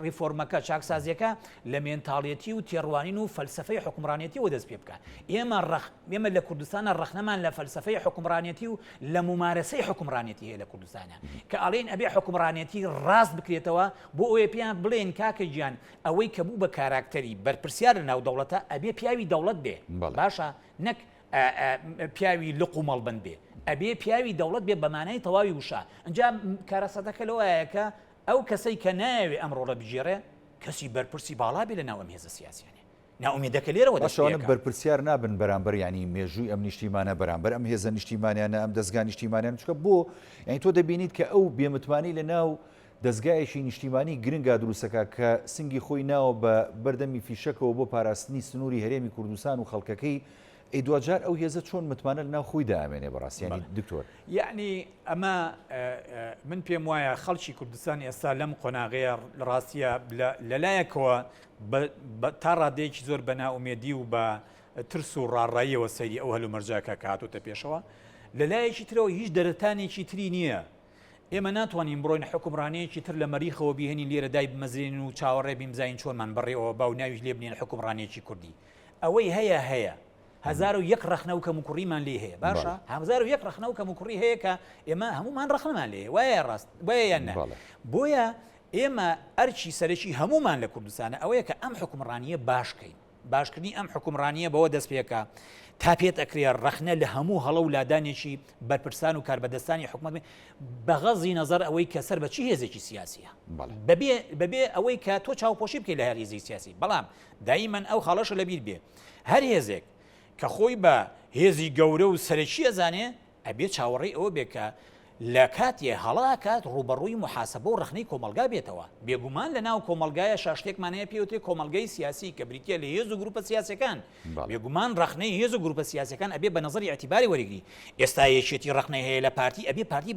ڕیفۆرمەکە چاکسازیەکە لە مێنتاڵێتی و تێڕوانین و فەلسەفەی حوکمڕانێتیەوە دەست پێ بکا. ئێمە ڕەخ ئێمە لە کوردستانە ڕەخنەمان لە فەلسەفەی حوکمڕانێتی و لە مومارەسەی حوکمڕانێتی هەیە لە کوردستانە کە ئەڵێن ئەبێ حوکمڕانێتی ڕاست بکرێتەوە بۆ ئەوەیە پێیان بڵێن کاکە گیان ئەوەی کە بوو بە کاراکتەری بەرپرسیار لە ناو دەوڵەتە ئەبێ پیاوی دەوڵەت بێ باشە نەک پیاوی لق و مەڵبند بێ ئەبێ پیاوی دەوڵەت بێ بە مانای تەواوی وشە ئەجا کارەساتەکە لەوایە کە ئەو کەسەی کە نایەوێ ئەم ڕۆڵە بگێڕێ کەسی بەرپرسی باڵا بێ لە ناو ئەم هێزە سیاسیانە نائومێدەکە لێرەوە دەست
باشە ئەوانە
پێ ئەکا.
بەرپرسیار نابن بەرامبەر یانی مێژووی ئەم نیشتیمانە بەرامبەر ئەم هێزە نیشتیمانیانە ئەم دەزگا نیشتیمانیانە چونکە بۆ یانی تۆ دەبینیت کە ئەو بێمتمانەی لە ناو دەزگایەکی نیشتیمانی گرنگا دروستەکا کە سنگی خۆی ناوە بە بەردەمی فیشەکەوە بۆ پاراستنی سنووری هەرێمی کوردستان و خەڵکەکەی ئەی دواجار ئەو هێزە چۆن متمانە لە ناو خۆیدا ئەمێنێ بەڕاستی یانی دکتۆر؟
یەعنی ئەمە من پێم وایە خەڵکی کوردستان ئێستا لەم قۆناغەیە لە ڕاستیە لەلایەکەوە تا ڕادەیەکی زۆر بە نائومێدی و بە ترس و ڕاڕاییەوە سەیری ئەو هەلومەرجە کە هاتۆتە پێشەوە، لە لایەکی ترەوە هیچ دەرەتانێکی تری نییە. ئێمە ناتوانین بڕۆین حوکمڕانییەکی تر لە مەریخەوە بیهێنین لێرە دایبمەزرێنین و چاوەڕێ بین بزانین چۆنمان بەڕێوە با و ناویش لێ بنێن حوکمڕانییەکی کوردی. ئەوەی هەیە هەیە. 1001 ڕەخنە و کەموکوڕیمان لێی هەیە. باشە؟ 1001 ڕەخنە و کەموکوڕی هەیە کە ئێمە هەموومان ڕەخنەمان لێیە. وایە ڕاست؟ وایە یان نا؟ بۆیە ئێمە ئەرکی سەرەکی هەموومان لە کوردستانە ئەوەیە کە ئەم حوکمڕانییە باش کەین. باشکردنی ئەم حوکمڕانییە بەوە دەست پێکا تا پێت ئەکرێ ڕەخنە لە هەموو هەڵە و لادانێکی بەرپرسان و کاربەدەستانی حکومەت بێ بەغەزی نەزەر ئەوەی کە سەر بە چی هێزێکی سیاسیە بەبێ بەبێ ئەوەی کە تۆ چاوپۆشی بکەیت لە هەر هێزێکی سیاسی بەڵام دایمەن ئەو خاڵەشە لەبیر بێ هەر هێزێک کە خۆی بە هێزی گەورە و سەرەکی ئەزانێ ئەبێ چاوەڕێی ئەوە بێ کە لە کاتێ هەڵە ئەکات ڕووبەڕووی موحاسەبە و ڕەخنەی کۆمەڵگا بێتەوە. بێگومان لە ناو کۆمەڵگایە شا شتێکمان هەیە پێی وترێ کۆمەڵگەی سیاسی کە بریتیە لە هێز و گروپە سیاسیەکان. بێگومان ڕەخنەی هێز و گروپە سیاسیەکان ئەبێ بە نەزەری ئیعتیباری وەرگری. ئێستا یەکێتی ڕەخنەی هەیە لە پارتی ئەبێ پارتی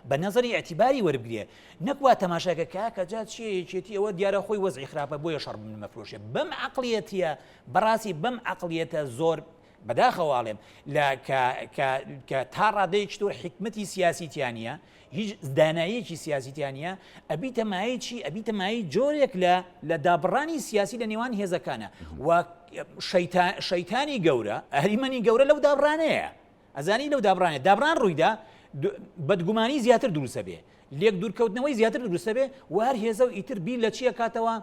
بە نەزەری ئیعتیباری وەربگرێ نەک وا تەماشا کە کاکە جا چیە یەکێتی ئەوە دیارە خۆی وەزعی خراپە بۆیە شەڕ بمەفرۆشێ. بەم عەقڵیەتیە بەڕاستی بەم عەقڵیەتە زۆر بەداخەوە ئەڵێم لە کە کە کە تا ڕادەیەکی تۆر حیکمەتی سیاسی تیا نییە هیچ داناییەکی سیاسی تیا نییە ئەبیتە مایەی چی ئەبیتە مایەی جۆرێک لە لە دابڕانی سیاسی لە نێوان هێزەکانە و شەیتانی گەورە ئەهریمەنی گەورە لەو دابڕانەیە ئەزانی لەو دابڕانێ دابڕان ڕوویدا بەدگومانی زیاتر دروستە بێ لێک دوورکەوتنەوەی زیاتر دروست دەبێ و هەر هێزە و ئیتر بیر لە چی ئەکاتەوە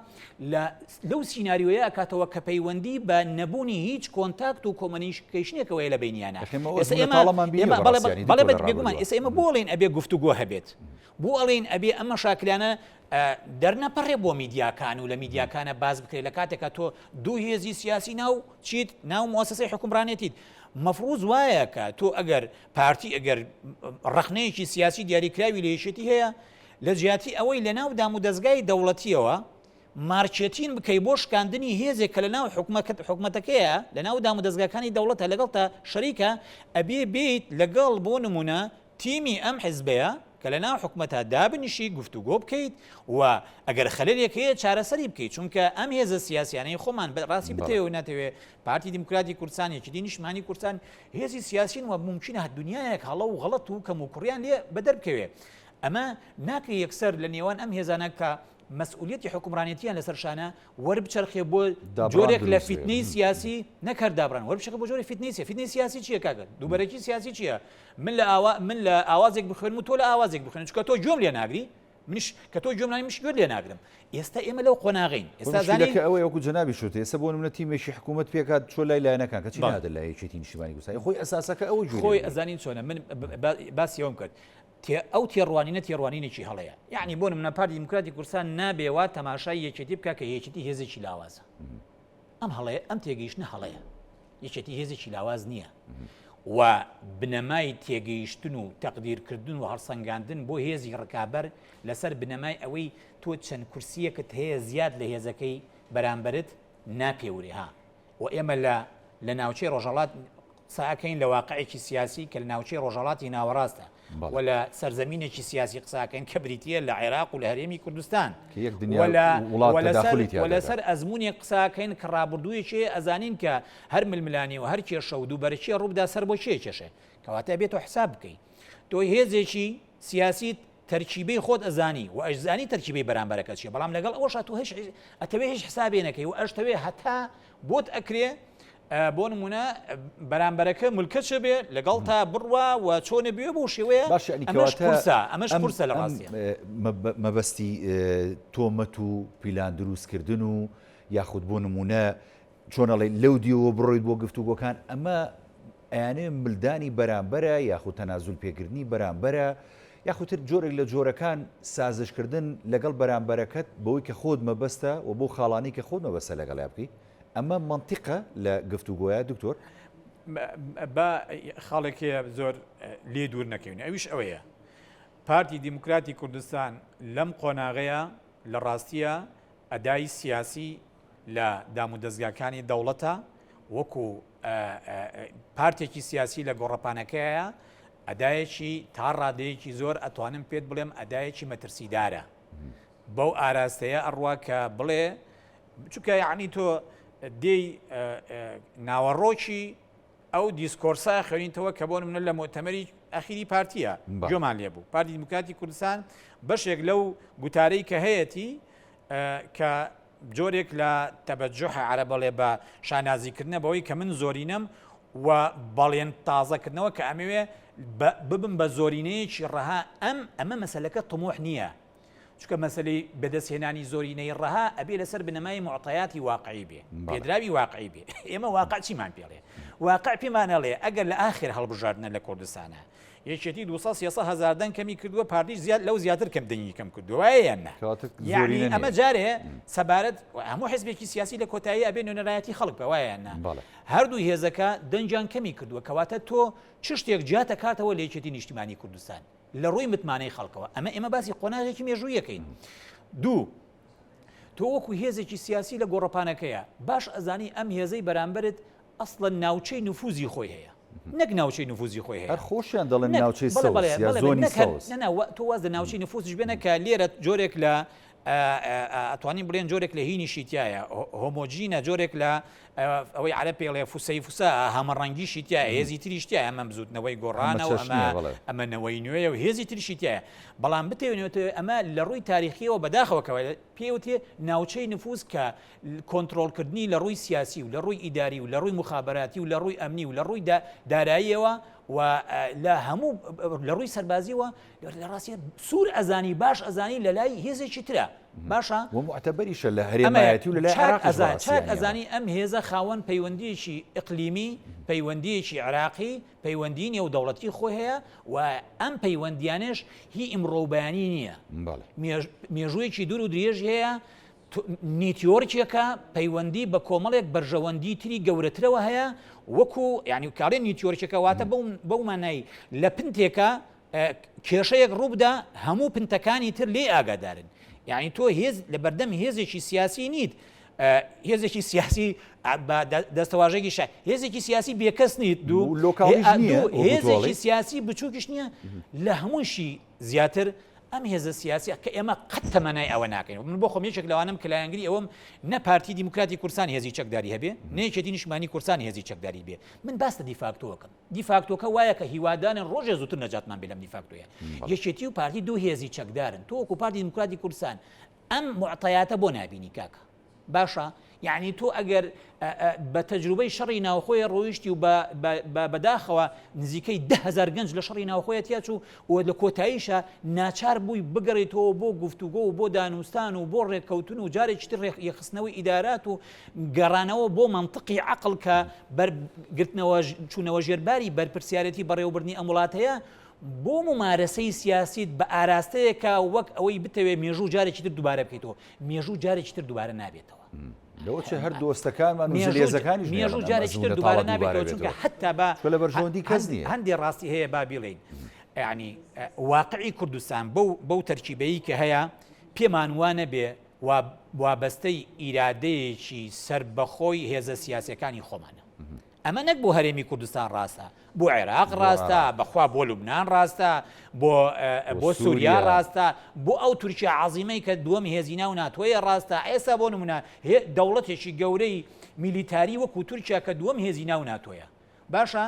لە لەو سیناریۆیە ئەکاتەوە کە پەیوەندی بە نەبوونی هیچ contact و communication ێکەوەیە لە بەینیانە.
ئێستا
ئێستا
ئێمە
ئێمە
تاڵەمان بینیوە
ئێمە بەڵێ
بەڕاستی یانی
بەڵێ
دکتۆر لە
بێگومان
ڕابردووە.
ئێستا ئێمە بۆ ئەڵێین ئەبێ گفتوگۆ هەبێت بۆ ئەڵێین ئەبێ ئەم مەشاکلانە دەرنەپەڕێ بۆ میدیاکان و لە میدیاکانە باس بکرێت لە کاتێکا تۆ دوو هێزی سیاسی ناو چیت ناو موسسەی حکومڕانێتیت مەفروز وایە کە تۆ ئەگەر پارتی ئەگەر ڕەخنەیەکی سیاسی دیاریکراوی لە یەکێتی هەیە، لە جیاتی ئەوەی لە ناو دامودەزگای دەوڵەتییەوە مارکێتین بکەی بۆ شکاندنی هێزێک کە لە ناو حکومەتەکەیە، لە ناو دامودەزگاکانی دەوڵەتە لەگەڵتا شەریکە، ئەبێ بێیت لەگەڵ بۆ نمونە تیمی ئەم حزبەیە کە لە ناو حکومەتا دابنیشی گفتوگۆ بکەیت و ئەگەر خەلەلێک هەیە چارەسەری بکەیت چونکە ئەم هێزە سیاسیانەی خۆمان ڕاستی بتەوێ و نەتەوێ پارتی دیموکراتی کوردستان یەکێتی نیشتمانی کوردستان هێزی سیاسین و مومکینە دنیایەک هەڵە و غەڵەت و کەم و کوڕیان لێ بەدەر بکەوێ ئەمە ناکرێ یەکسەر لە نێوان ئەم هێزانە کە مەسئولیەتی حوکمڕانێتیان لەسەر شانە وەربچەرخێ بۆ جۆرێک لە فیتنەی سیاسی نەک هەر دابڕان وەربچەرخێ بۆ جۆری فیتنەی سیاسی فیتنەی سیاسی چییە کاکە دووبەرەکی سیاسی چییە من لە ئاوا من لە ئاوازێک بخوێنم و تۆ لە ئاوازێک بخوێنم چونکە تۆ گوێم لێ ناگری منیش کە تۆ گوێم ناگری منیش گوێت لێ ناگرم ئێستا ئێمە لەو قۆناغین ئێستا زانین
کە ئەوەیە وەکو جەنابی شوت ئێستا بۆ نمونە تیمێکی حکوومەت پێکات چۆ لای لایەنەکان کەچی نادە لای یەکێتی نیشتیمانی کوردستان خۆی ئەساسەکە ئەوە
گوێ خۆی ئەزانین چۆنە من باسی ئەوم کرد ئەو تێڕوانینە تێڕوانینێکی هەڵەیە. یەعنی بۆ نمونە پارتی دیموکراتی کوردستان نابێ وا تەماشای یەکێتی بکا کە یەکێتی هێزێکی لاوازە. ئەم هەڵەیە، ئەم تێگەیشتنە هەڵەیە. یەکێتی هێزێکی لاواز نییە. و بنەمای تێگەیشتن و تەقدیرکردن و هەڵسەنگاندن بۆ هێزی ڕکابەر لەسەر بنەمای ئەوەی تۆ چەند کورسییەکت هەیە زیاد لە هێزەکەی بەرامبەرت ناپێورێ ها. و ئێمە لە لە ناوچەی ڕۆژهەڵات قسە ئەکەین لە واقعێکی سیاسی کە لە ناوچەی ڕۆژهەڵاتی ناوەڕاستە و لە سەرزەمینێکی سیاسی قسە ئەکەین کە بریتییە لە عێراق و لە هەرێمی کوردستان
کە یەک دنیا و لە وڵات
و لەسەر
تەداخولی تیا
و لەسەر
دەکات.
ئەزموونێک قسە ئەکەین کە ڕابردوویەکی هەیە ئەزانین کە هەر ململانێ و هەر کێشە و دووبەرەکییە ڕووبدا سەر بۆ کێ کێشێ کەواتە ئەبێ تۆ حساب بکەی تۆ هێزێکی سیاسیت تەرکیبەی خۆت ئەزانی و ئەشزانی تەرکیبەی بەرامبەرەکە چیە بەڵام لەگەڵ ئەوەشا تۆ هیچ ئەتەوێ هیچ حسابێ نەکەی و ئەشتەوێ هەتا بۆت ئەکرێ بۆ نمونە بەرامبەرەکە ملکەچ بێ لەگەڵ تا بڕوا و چۆنە بێ بۆ شێوەیە
باشە ئەنی
ئەمەش
کەواتە
قورسە ئەمەش
ئەم
قورسە لە
ئەم
ڕاستیە.
مەبەستی تۆمەت و پیلان دروستکردن و یاخود بۆ نمونە چۆن ئەڵێی لەو دیوەوە بڕۆیت بۆ گفتوگۆکان ئەمە ئەیانەوێ ملدانی بەرامبەرە یاخود تەنازول پێکردنی بەرامبەرە یاخود تر جۆرێک لە جۆرەکان سازشکردن لەگەڵ بەرامبەرەکەت بەوەی کە خۆت مەبەستە و بەو خاڵانەی کە خۆت مەبەستە لەگەڵیا بکەیت ئەمە مەنتیقە لە گفتوگۆیا دکتۆر؟
با خاڵێک هەیە زۆر لێ دوور نەکەوین ئەویش ئەوەیە پارتی دیموکراتی کوردستان لەم قۆناغەیە لە ڕاستیە ئەدای سیاسی لە دامودەزگاکانی دەوڵەتە وەکو پارتێکی سیاسی لە گۆڕەپانەکەیە ئەدایەکی تا ڕادەیەکی زۆر ئەتوانم پێت بڵێم ئەدایەکی مەترسیدارە بەو ئاراستەیە ئەڕوا کە بڵێ چونکە یعنی تۆ دێی ناوەڕۆکی ئەو discourse ە خوێنیتەوە کە بۆ نمونە لە موئتەمەری ئەخیری پارتیە گوێمان لێ بوو پارتی دیموکراتی کوردستان بەشێک لەو گوتارەی کە هەیەتی کە جۆرێک لە تەبەجوح عەرەبەڵێ بە شانازیکردنە بەوەی کە من زۆرینەم و بەڵێن تازەکردنەوە کە ئەمەوێ ببم بە زۆرینەیەکی ڕەها ئەم ئەمە مەسلەکە طموح نییە چونکە مەسەلەی بەدەستهێنانی زۆرینەی ڕەها ئەبێ لەسەر بنەمای معتەیاتی واقعی بێ، پێدراوی واقعی بێ. ئێمە واقع چیمان پێڵێ؟ واقع پێمان ئەڵێ ئەگەر لە ئاخر هەڵبژاردنە لە کوردستانە یەکێتی 200 300 هەزار دەنگ کەمی کردووە پارتیش زیاد لەو زیاتر کەم دەنگی کەم کردووە وایە یان نا؟
کەواتە
یعنی
زۆرینە
ئەمە
نییە.
جارێ سەبارەت هەموو حزبێکی سیاسی لە کۆتایی ئەبێ نوێنەرایەتی خەڵک بکا وایە یان نا؟
بەڵێ.
هەردوو هێزەکە دەنگیان کەمی کردووە کەواتە تۆ چ شتێک جیاتەکاتەوە لە یەکێتی نیشتیمانی کوردستان؟ لە ڕووی متمانەی خەڵکەوە ئەمە ئێمە باسی قۆناغێکی مێژوویەکەین دوو تۆ وەکو هێزێکی سیاسی لە گۆڕەپانەکەیە باش ئەزانی ئەم هێزەی بەرامبەرت ئەسڵەن ناوچەی نفوزی خۆی هەیە نەک ناوچەی نفوزی خۆی هەیە
هەر خۆشیان دەڵێن ناوچەی سەوز یا زۆنی سەوز
تۆ واز لە ناوچەی نفوزیش بێنە کە لێرە جۆرێک لە ئەتوانین بڵێن جۆرێک لە هینیشی تایە هۆمۆجینە جۆرێک لە ئەوەی عەرەب پێی ئەڵێ فسەی فسا هەمەڕەنگیشی تایە هێزی تریش تایە ئەمە بزوتنەوەی گۆڕانە و ئەمە ئەمە نەوەی نوێیە و هێزی تریشی تایە بەڵام بتەوێنێتەوە ئەمە لە ڕووی تاریخیەوە بەداخەوە کەەوە پێوتێ ناوچەی نفوز کە کۆنترۆڵکردنی لە ڕووی سیاسی و لە ڕووی ئیداری و لە ڕووی مخابراتی و لە ڕووی ئەمنی و لە ڕووی داراییەوە و لە هەموو لە ڕووی سەربازیەوە لە ڕاستیە سوور ئەزانی باش ئەزانی لە لای هێزێکی ترە باشە
و موعتەبەریشە لە هەرێمایەتی و لە لای عێراقیش
ئەمەیە چاک ئەزانی ئەم هێزە خاوەن پەیوەندیەکی ئیقلیمی پەیوەندیەکی عێراقی پەیوەندی نێودەوڵەتی خۆی هەیە و ئەم پەیوەندیانەش هی ئیمڕۆ و بەیانی نییە مێژوویەکی دوور و درێژ هەیە network ێکە پەیوەندی بە کۆمەڵێک بەرژەوەندی تری گەورەترەوە هەیە وەکو یعنی کاڵێ network ێکە واتە بەو مانای لە پنتێکە کێشەیەک ڕووبدا هەموو پنتەکانی تر لێی ئاگادارن یعنی تۆ هێز لە بەردەم هێزێکی سیاسی نیت. هێزێکی سیاسی بە دەستەواژەیەکی شا هێزێکی سیاسی بێکەس نیت دوو
لۆکاڵیش نییە، وەکو تۆ
هێزێکی
ئەڵێی.
سیاسی بچووکیش نییە لە هەمووشی زیاتر ئەم هێزە سیاسیە کە ئێمە قەت تەمەنای ئەوە ناکەین من بۆ خۆم یەکێک لەوانەم کە لایەنگری ئەوەم نە پارتی دیموکراتی کوردستان هێزی چەکداری هەبێ نە یەکێتی نیشتمانی کوردستان هێزی چەکداری بێ من باس لە دیفاکتۆکەم دیفاکتۆکە وایە کە هیوادارین ڕۆژێ زووتر نەجاتمان بێ لەم دیفاکتۆیە یەکێتی و پارتی دوو هێزی چەکدارن تۆ وەکو پارتی دیموکراتی کوردستان ئەم موعتەیاتە بۆ نابینی کاکە؟ باشە یعنی تۆ ئەگەر بە تەجروبەی شەڕی ناوخۆی ڕۆیشتی و بەداخەوە نزیکەی دههزار گەنج لە شەڕی ناوخۆیە تیاچوو و لە کۆتاییشە ناچار بووی بگەڕێتەوە بۆ گفتوگۆ و بۆ دانوستان و بۆ ڕێککەوتن و جارێکی تر یەخستنەوەی ئیدارات و گەڕانەوە بۆ مەنتقی عەقڵ کە بەرگرتنەوە چوونەوە ژێرباری بەرپرسیارێتی بەڕێوەبردنی ئەم وڵاتەیە بۆ مومارەسەی سیاسیت بە ئاراستەیەکە وەک ئەوەی بتەوێت مێژوو جارێکی تر دووبارە بکەیتەوە، مێژوو جارێکی تر دووبارە نابێتەوە.
لەوە چێ هەر دۆستەکانمان و زلهێزەکانیش
مێژوو جارێکی تر دووبارە نابێتەوە، چونکە حەتا بە
چونکە لە بەرژەوەندی کەس نییە.
هەندێ ڕاستی هەیە با بیڵێین، یانی واقعی کوردستان بەو بەو تەرکیبەی کە هەیە پێمان وا نەبێ وابەستەی ئیرادەیەکی سەربەخۆی هێزە سیاسیەکانی خۆمانە. ئەمە نەک بۆ هەرێمی کوردستان ڕاستە، بۆ عێراق ڕاستە، بەخوا بۆ لوبنان ڕاستە، بۆ بۆ سووریا ڕاستە، بۆ ئەو تورکیا عەزیمەی کە دووەم هێزی ناو ناتۆیە ڕاستە. ئێستا بۆ نموونە دەوڵەتێکی گەورەی میلیتاری وەکوو تورکیا کە دووەم هێزی ناو ناتۆیە، باشە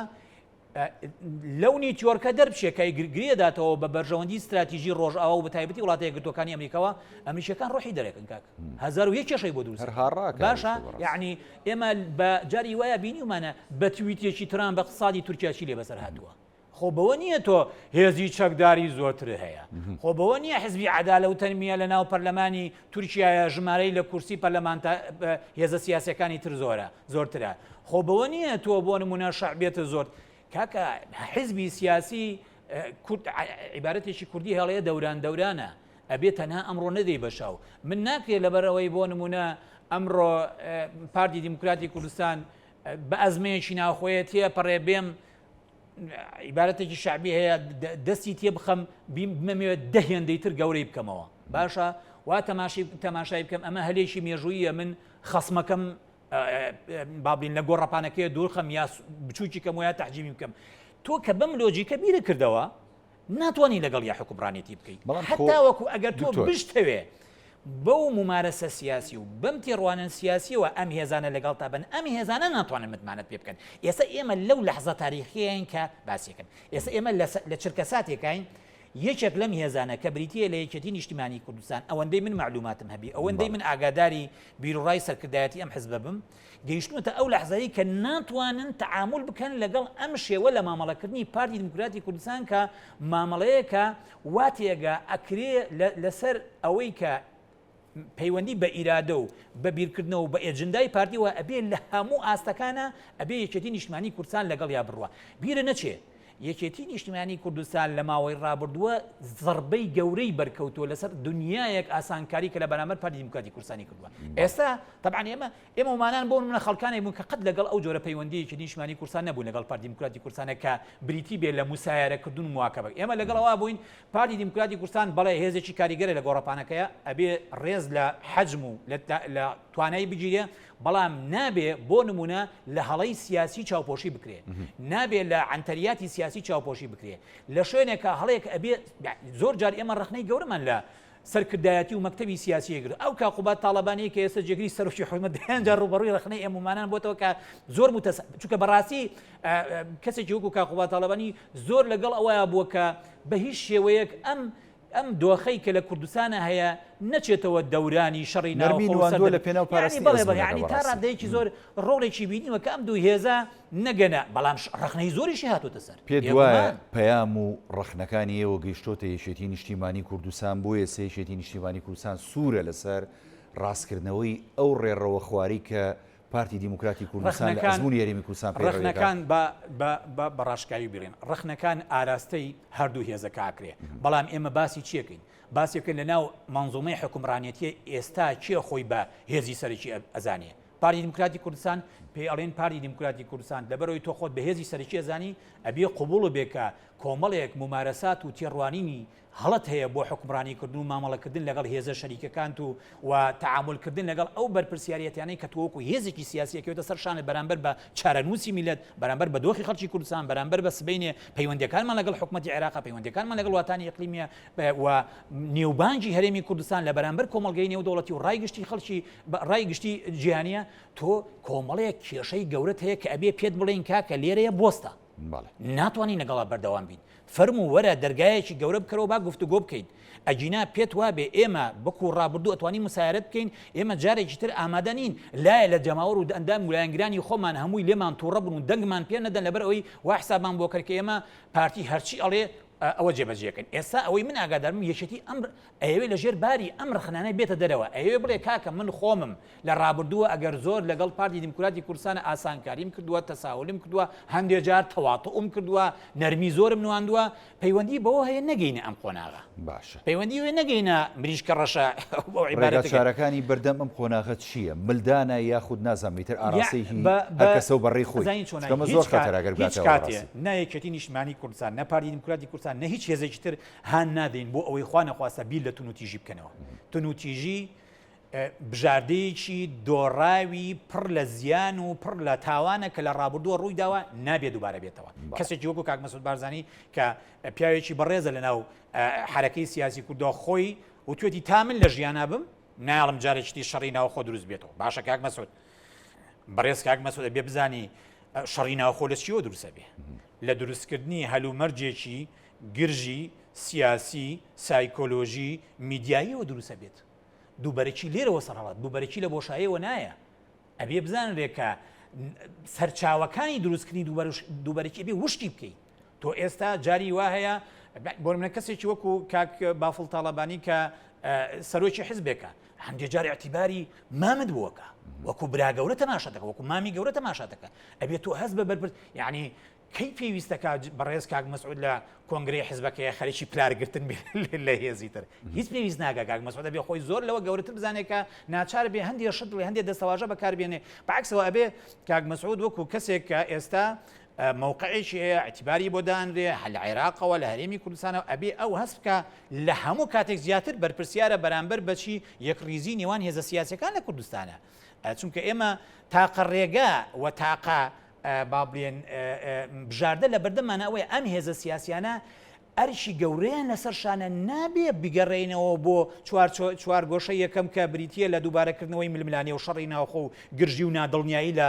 لەو network ە دەربچێ کە گرێ داتەوە بە بەرژەوەندی ستراتیژی ڕۆژئاوا و بەتایبەتی وڵاتە یەکگرتووەکانی ئەمریکاوە، ئەمریکییەکان ڕۆحی دەرەکەن کاک. 1001 کێشەی بۆ دروست
هەر هاڕاکە
باشە یعنی ئێمە بە جاری وایە بینیومانە بە تویتێکی ترامپ بە اقتصادی تورکیا چی لێ بەسەر هاتووە. خۆ بەوە نییە تۆ هێزی چەکداری زۆرتر هەیە خۆ بەوە نییە حزبی عەدالە و تەنمیە لە ناو پەرلەمانی تورکیایە ژمارەی لە کورسی پەرلەمان هێزە سیاسەکانی تر زۆرە زۆرترە خۆ بەوە نییە تۆ بۆ نمونە شەعبێتە زۆر کاکە حزبی سیاسی کورد عیبارەتێکی کوردی هەڵەیە دەوران دەورانە ئەبێ تەنها ئەمڕۆ نەدەی بە شاو من ناکرێ لەبەر ئەوەی بۆ نمونە ئەمڕۆ پارتی دیموکراتی کوردستان بە ئەزمەیەکی ناوخۆیە تێپەڕێ بێم عیبارەتێکی شعبی هەیە دەستی تێ بخەم بمەوێت دە هێندەی تر گەورەی بکەمەوە باشە وا تەماشی تەماشای بکەم ئەمە هەلێکی مێژوویە من خەسمەکەم با بڵین لە گۆڕەپانەکەی دوورخەم یا بچووکی کەم و یا تەحجیمی بکەم تۆ کە بەم لۆجیکە بیرە کردەوە ناتوانی لەگەڵیا حوکمڕانێتی بکەی
بەڵام خۆ
هەتا وەکو ئەگەر تۆ
دکتۆر.
بشتەوێ بەو مومارەسە سیاسی و بەم تێڕوانن سیاسیەوە ئەم هێزانە لەگەڵتا بن ئەم هێزانە ناتوانن متمانەت پێ بکەن ئێستا ئێمە لەو لەحزە تاریخیەین کە باسیەکەن ئێستا ئێمە لە چرکەساتێکاین یەکێک لەم هێزانە کە بریتیە لە یەکێتی نیشتیمانی کوردستان ئەوەندەی من مەعلوماتم هەبی ئەوەندەی من ئاگاداری بیروڕای سەرکردایەتی ئەم حزبە بم گەیشتوونەتە ئەو لەحزەی کە ناتوانن تەعامول بکەن لەگەڵ ئەم شێوە لە مامەڵەکردنی پارتی دیموکراتی کوردستان کە مامەڵەیەکە وا تێگا ئەکرێ لەسەر ئەوەی کە پەیوەندی بە ئیرادە و بە بیرکردنەوە و بە ئێجندای پارتیەوە ئەبێ لە هەموو ئاستەکانە ئەبێ یەکێتی نیشتمانی کوردستان لەگەڵیا بڕوا بیرە نەچێ یەکێتی نیشتمانی کوردستان لە ماوەی ڕابردووە زەڕبەی گەورەی بەرکەوتووە لەسەر دنیایەک ئاسانکاری کە لە بەرامبەر پارتی دیموکراتی کوردستانی کردووە ئێستا تەبعەن ئێمە ئێمە ومانان بۆ نمونە خەڵکانێک بوون کە قەت لەگەڵ ئەو جۆرە پەیوەندی یەکێتی نیشتمانی کوردستان نەبوون لەگەڵ پارتی دیموکراتی کوردستانە کە بریتی بێ لە موسایەرەکردن و مواکەبە ئێمە لەگەڵ ئەوە بووین پارتی دیموکراتی کوردستان بەڵێ هێزێکی کاریگەرە لە گۆڕەپانەکەیە ئەبێ ڕێز لە حەجم و لە توانای بگیرێ بەڵام نابێ بۆ نمونە لە هەڵەی سیاسی چاوپۆشی بکرێ نابێ لە عەنتەریاتی سیاسی چاوپۆشی بکرێ لە شوێنێکا هەڵەیەک ئەبێ زۆر جار ئێمە ڕەخنەی گەورەمان لە سەرکردایەتی و مەکتەبی سیاسی گرت ئەو کا قوباد تاڵەبانی کە ئێستا جێگری سەرۆکی حکومەت دەیان جار ڕووبەڕووی ڕەخنەی ئێمەمانان بۆتەوە کە زۆر متەس چونکە بەڕاستی کەسێکی وەکو کا قوباد تاڵەبانی زۆر لەگەڵ ئەوەیە بووە کە بە هیچ شێوەیەک ئەم ئەم دۆخەی کە لە کوردستانا هەیە نەچێتەوە دەورانی شەڕی
نەرمی
ناوخۆ و
نواندووە
سەردەم
لە پێناو
یانی
پاراستنی
بەڵێ بەڵێ
ئەزموونەکە
یانی تا
بەڕاستی.
ڕادەیەکی زۆر ڕۆڵێکی بینیوە کە ئەم دوو هێزە نەگەنە بەڵام ڕەخنەی زۆریشی هاتۆتە سەر
پێت وایە
بێگومان.
پەیام و ڕەخنەکانی ئێوە گەیشتۆتە یەکێتی نیشتیمانی کوردستان بۆیە ئێستا یەکێتی نیشتیمانی کوردستان سوورە لەسەر ڕاستکردنەوەی ئەو ڕێڕەوە خوارەی کە پارتی دیموکراتی کوردستان لە
ڕەخنەکان
ئەزموونی هەرێمی کوردستان پەیڕەوی دەکات؟
ڕەخنەکان با با با بە ڕاشکاوی بڵێین ڕەخنەکان ئاراستەی هەردوو هێزەکە ئەکرێ بەڵام ئێمە باسی چی ئەکەین؟ باسی ئەکەین لە ناو مەنزومەی حوکمڕانێتیە ئێستا کێ خۆی بە هێزی سەرەکی ئەزانێ؟ پارتی دیموکراتی کوردستان پێی ئەڵێن پارتی دیموکراتی کوردستان لەبەرئەوەی تۆ خۆت بە هێزی سەرەکی ئەزانی ئەبێ قبوڵ بێ کە کۆمەڵێک مومارەسات و تێڕوانینی هەڵەت هەیە بۆ حوکمڕانی کردن و مامەڵە کردن لەگەڵ هێزە شەریکەکانت و و تەعامول کردن لەگەڵ ئەو بەرپرسیاریەتیانەی کە تۆ وەکو هێزێکی سیاسی ئەکەوێتە سەر شانت بەرامبەر بە چارەنووسی میللەت، بەرامبەر بە دۆخی خەڵکی کوردستان، بەرامبەر بە سبەینێ پەیوەندیەکانمان لەگەڵ حکومەتی عێراق، پەیوەندیەکانمان لەگەڵ وڵاتانی ئیقلیمیە و نێوبانگی هەرێمی کوردستان لە بەرامبەر کۆمەڵگەی نێودەوڵەتی و ڕای گشتی خەڵکی ڕای گشتی جیهانیە، تۆ کۆمەڵێک کێشەی گەورەت هەیە کە ئەبێ پێت بڵێین کاکە لێرەیە بۆستە. ناتوانین لەگەڵا بەردەوام بین. فەرموو وەرە دەرگایەکی گەورە بکەرەوە با گفتوگۆ بکەین. ئەگینا پێت وابێ ئێمە وەکو ڕابردوو ئەتوانین مسایەرەت بکەین، ئێمە جارێکی تر ئامادە نین لایە لە جەماوەر و ئەندام و لایەنگرانی خۆمان هەمووی لێمان توڕە بن و دەنگمان پێ نەدەن لەبەر ئەوەی وا حسابمان بۆ کرد کە ئێمە پارتی هەرچی ئەڵێ ئەوە جێبەجێکەین. ئێستا ئەوەی من ئاگادارم یەکێتی ئەم ئەیەوێ لە ژێر باری ئەم ڕەخنانە بێتە دەرەوە، ئەیەوێ بڵێ کاکە من خۆمم لە ڕابردووە ئەگەر زۆر لەگەڵ پارتی دیموکراتی کوردستان ئاسانکاریم کردووە، تەساهولم کردووە، هەندێ جار تەواتوئم کردووە، نەرمی زۆرم نواندووە، پەیوەندی بەوە هەیە نەگەینە ئەم قۆناغە.
باشە.
پەیوەندی هەیە نەگەینە مریشکە ڕەشە بەو عیبارەتە.
ڕێگاچارەکانی بەردەم ئەم قۆناغە چییە؟ ملدانە یاخود نازانم ئیتر ئاراستەی هی هەر کەسە و بەڕێی خۆی؟ چونکە ئەمە زۆر خەتەرە ئەگەر
بگاتە ئەوە بەڕاستی. هیچ کاتێ نە یەکێتی نیشتمانی کوردستان، نە پارتی دیموکراتی کوردستان، نە هیچ هێزێکی تر هان نادەین بۆ ئەوەی خوا نەخواستە بیر لە توندوتیژی بکەنەوە. توندوتیژی بژاردەیەکی دۆڕاوی پڕ لە زیان و پڕ لە تاوانە کە لە ڕابردووە ڕووی داوە نابێ دووبارە بێتەوە. کەسێکی وەکو کاک مەسعود بارزانی کە پیاوێکی بەڕێزە لە ناو حەرەکەی سیاسی کوردەوە خۆی وتوێتی تا من لە ژیانا بم نایەڵم جارێکی تر شەڕی ناوخۆ دروست بێتەوە. باشە کاک مەسعود بەڕێز کاک مەسعود ئەبێ بزانی شەڕی ناوخۆ لە چیەوە دروست ئەبێ؟ لە دروستکردنی هەلومەرجێکی گرژی سیاسی، سایکۆلۆژی، میدیاییەوە دروست ئەبێت. دووبەرەکی لێرەوە سەرهەڵات، دووبەرەکی لە بۆشاییەوە نایە. ئەبێ بزانرێ کە سەرچاوەکانی دروستکردنی دووبەرەکی ئەبێ وشکی بکەی. تۆ ئێستا جاری وا هەیە بۆ نمونە کەسێکی وەکو کاک بافڵ تاڵەبانی کە سەرۆکی حزبێکە هەندێ جار ئیعتیباری مامت بووەکە وەکو برا گەورە تەماشا دەکە وەکو مامی گەورە تەماشا دەکە ئەبێ تۆ هەست بە بەرپرس یعنی کەی پێویستە کا بەڕێز کاک مەسعود لە کۆنگرەی حزبەکەی خەریکی پلارگرتن بێ لە هێزی تر هیچ پێویست ناکا کاک مەسعود ئەبێ خۆی زۆر لەوە گەورەتر بزانێ کە ناچار بێ هەندێ شت بڵێ هەندێ دەستەواژە بەکاربێنێ بەعکسەوە ئەبێ کاک مەسعود وەکو کەسێک کە ئێستا مەوقعێکی هەیە ئیعتیباری بۆ دانرێ هە لە عێراقەوە لە هەرێمی کوردستانەوە ئەبێ ئەو هەست بکا لە هەموو کاتێک زیاتر بەرپرسیارە بەرامبەر بەچی یەکڕیزی نێوان هێزە سیاسیەکان لە کوردستانە چونکە ئێمە تاقە ڕێگا و تاقە با بڵێن بژاردە لە بەردەمانە ئەوەیە ئەم هێزە سیاسیانە ئەرکی گەورەیان لەسەر شانە نابێ بگەڕێینەوە بۆ چوارگۆشەی یەکەم کە بریتییە لە دووبارەکردنەوەی ململانێ و شەڕی ناوخۆ و گرژی و نادڵنیایی لە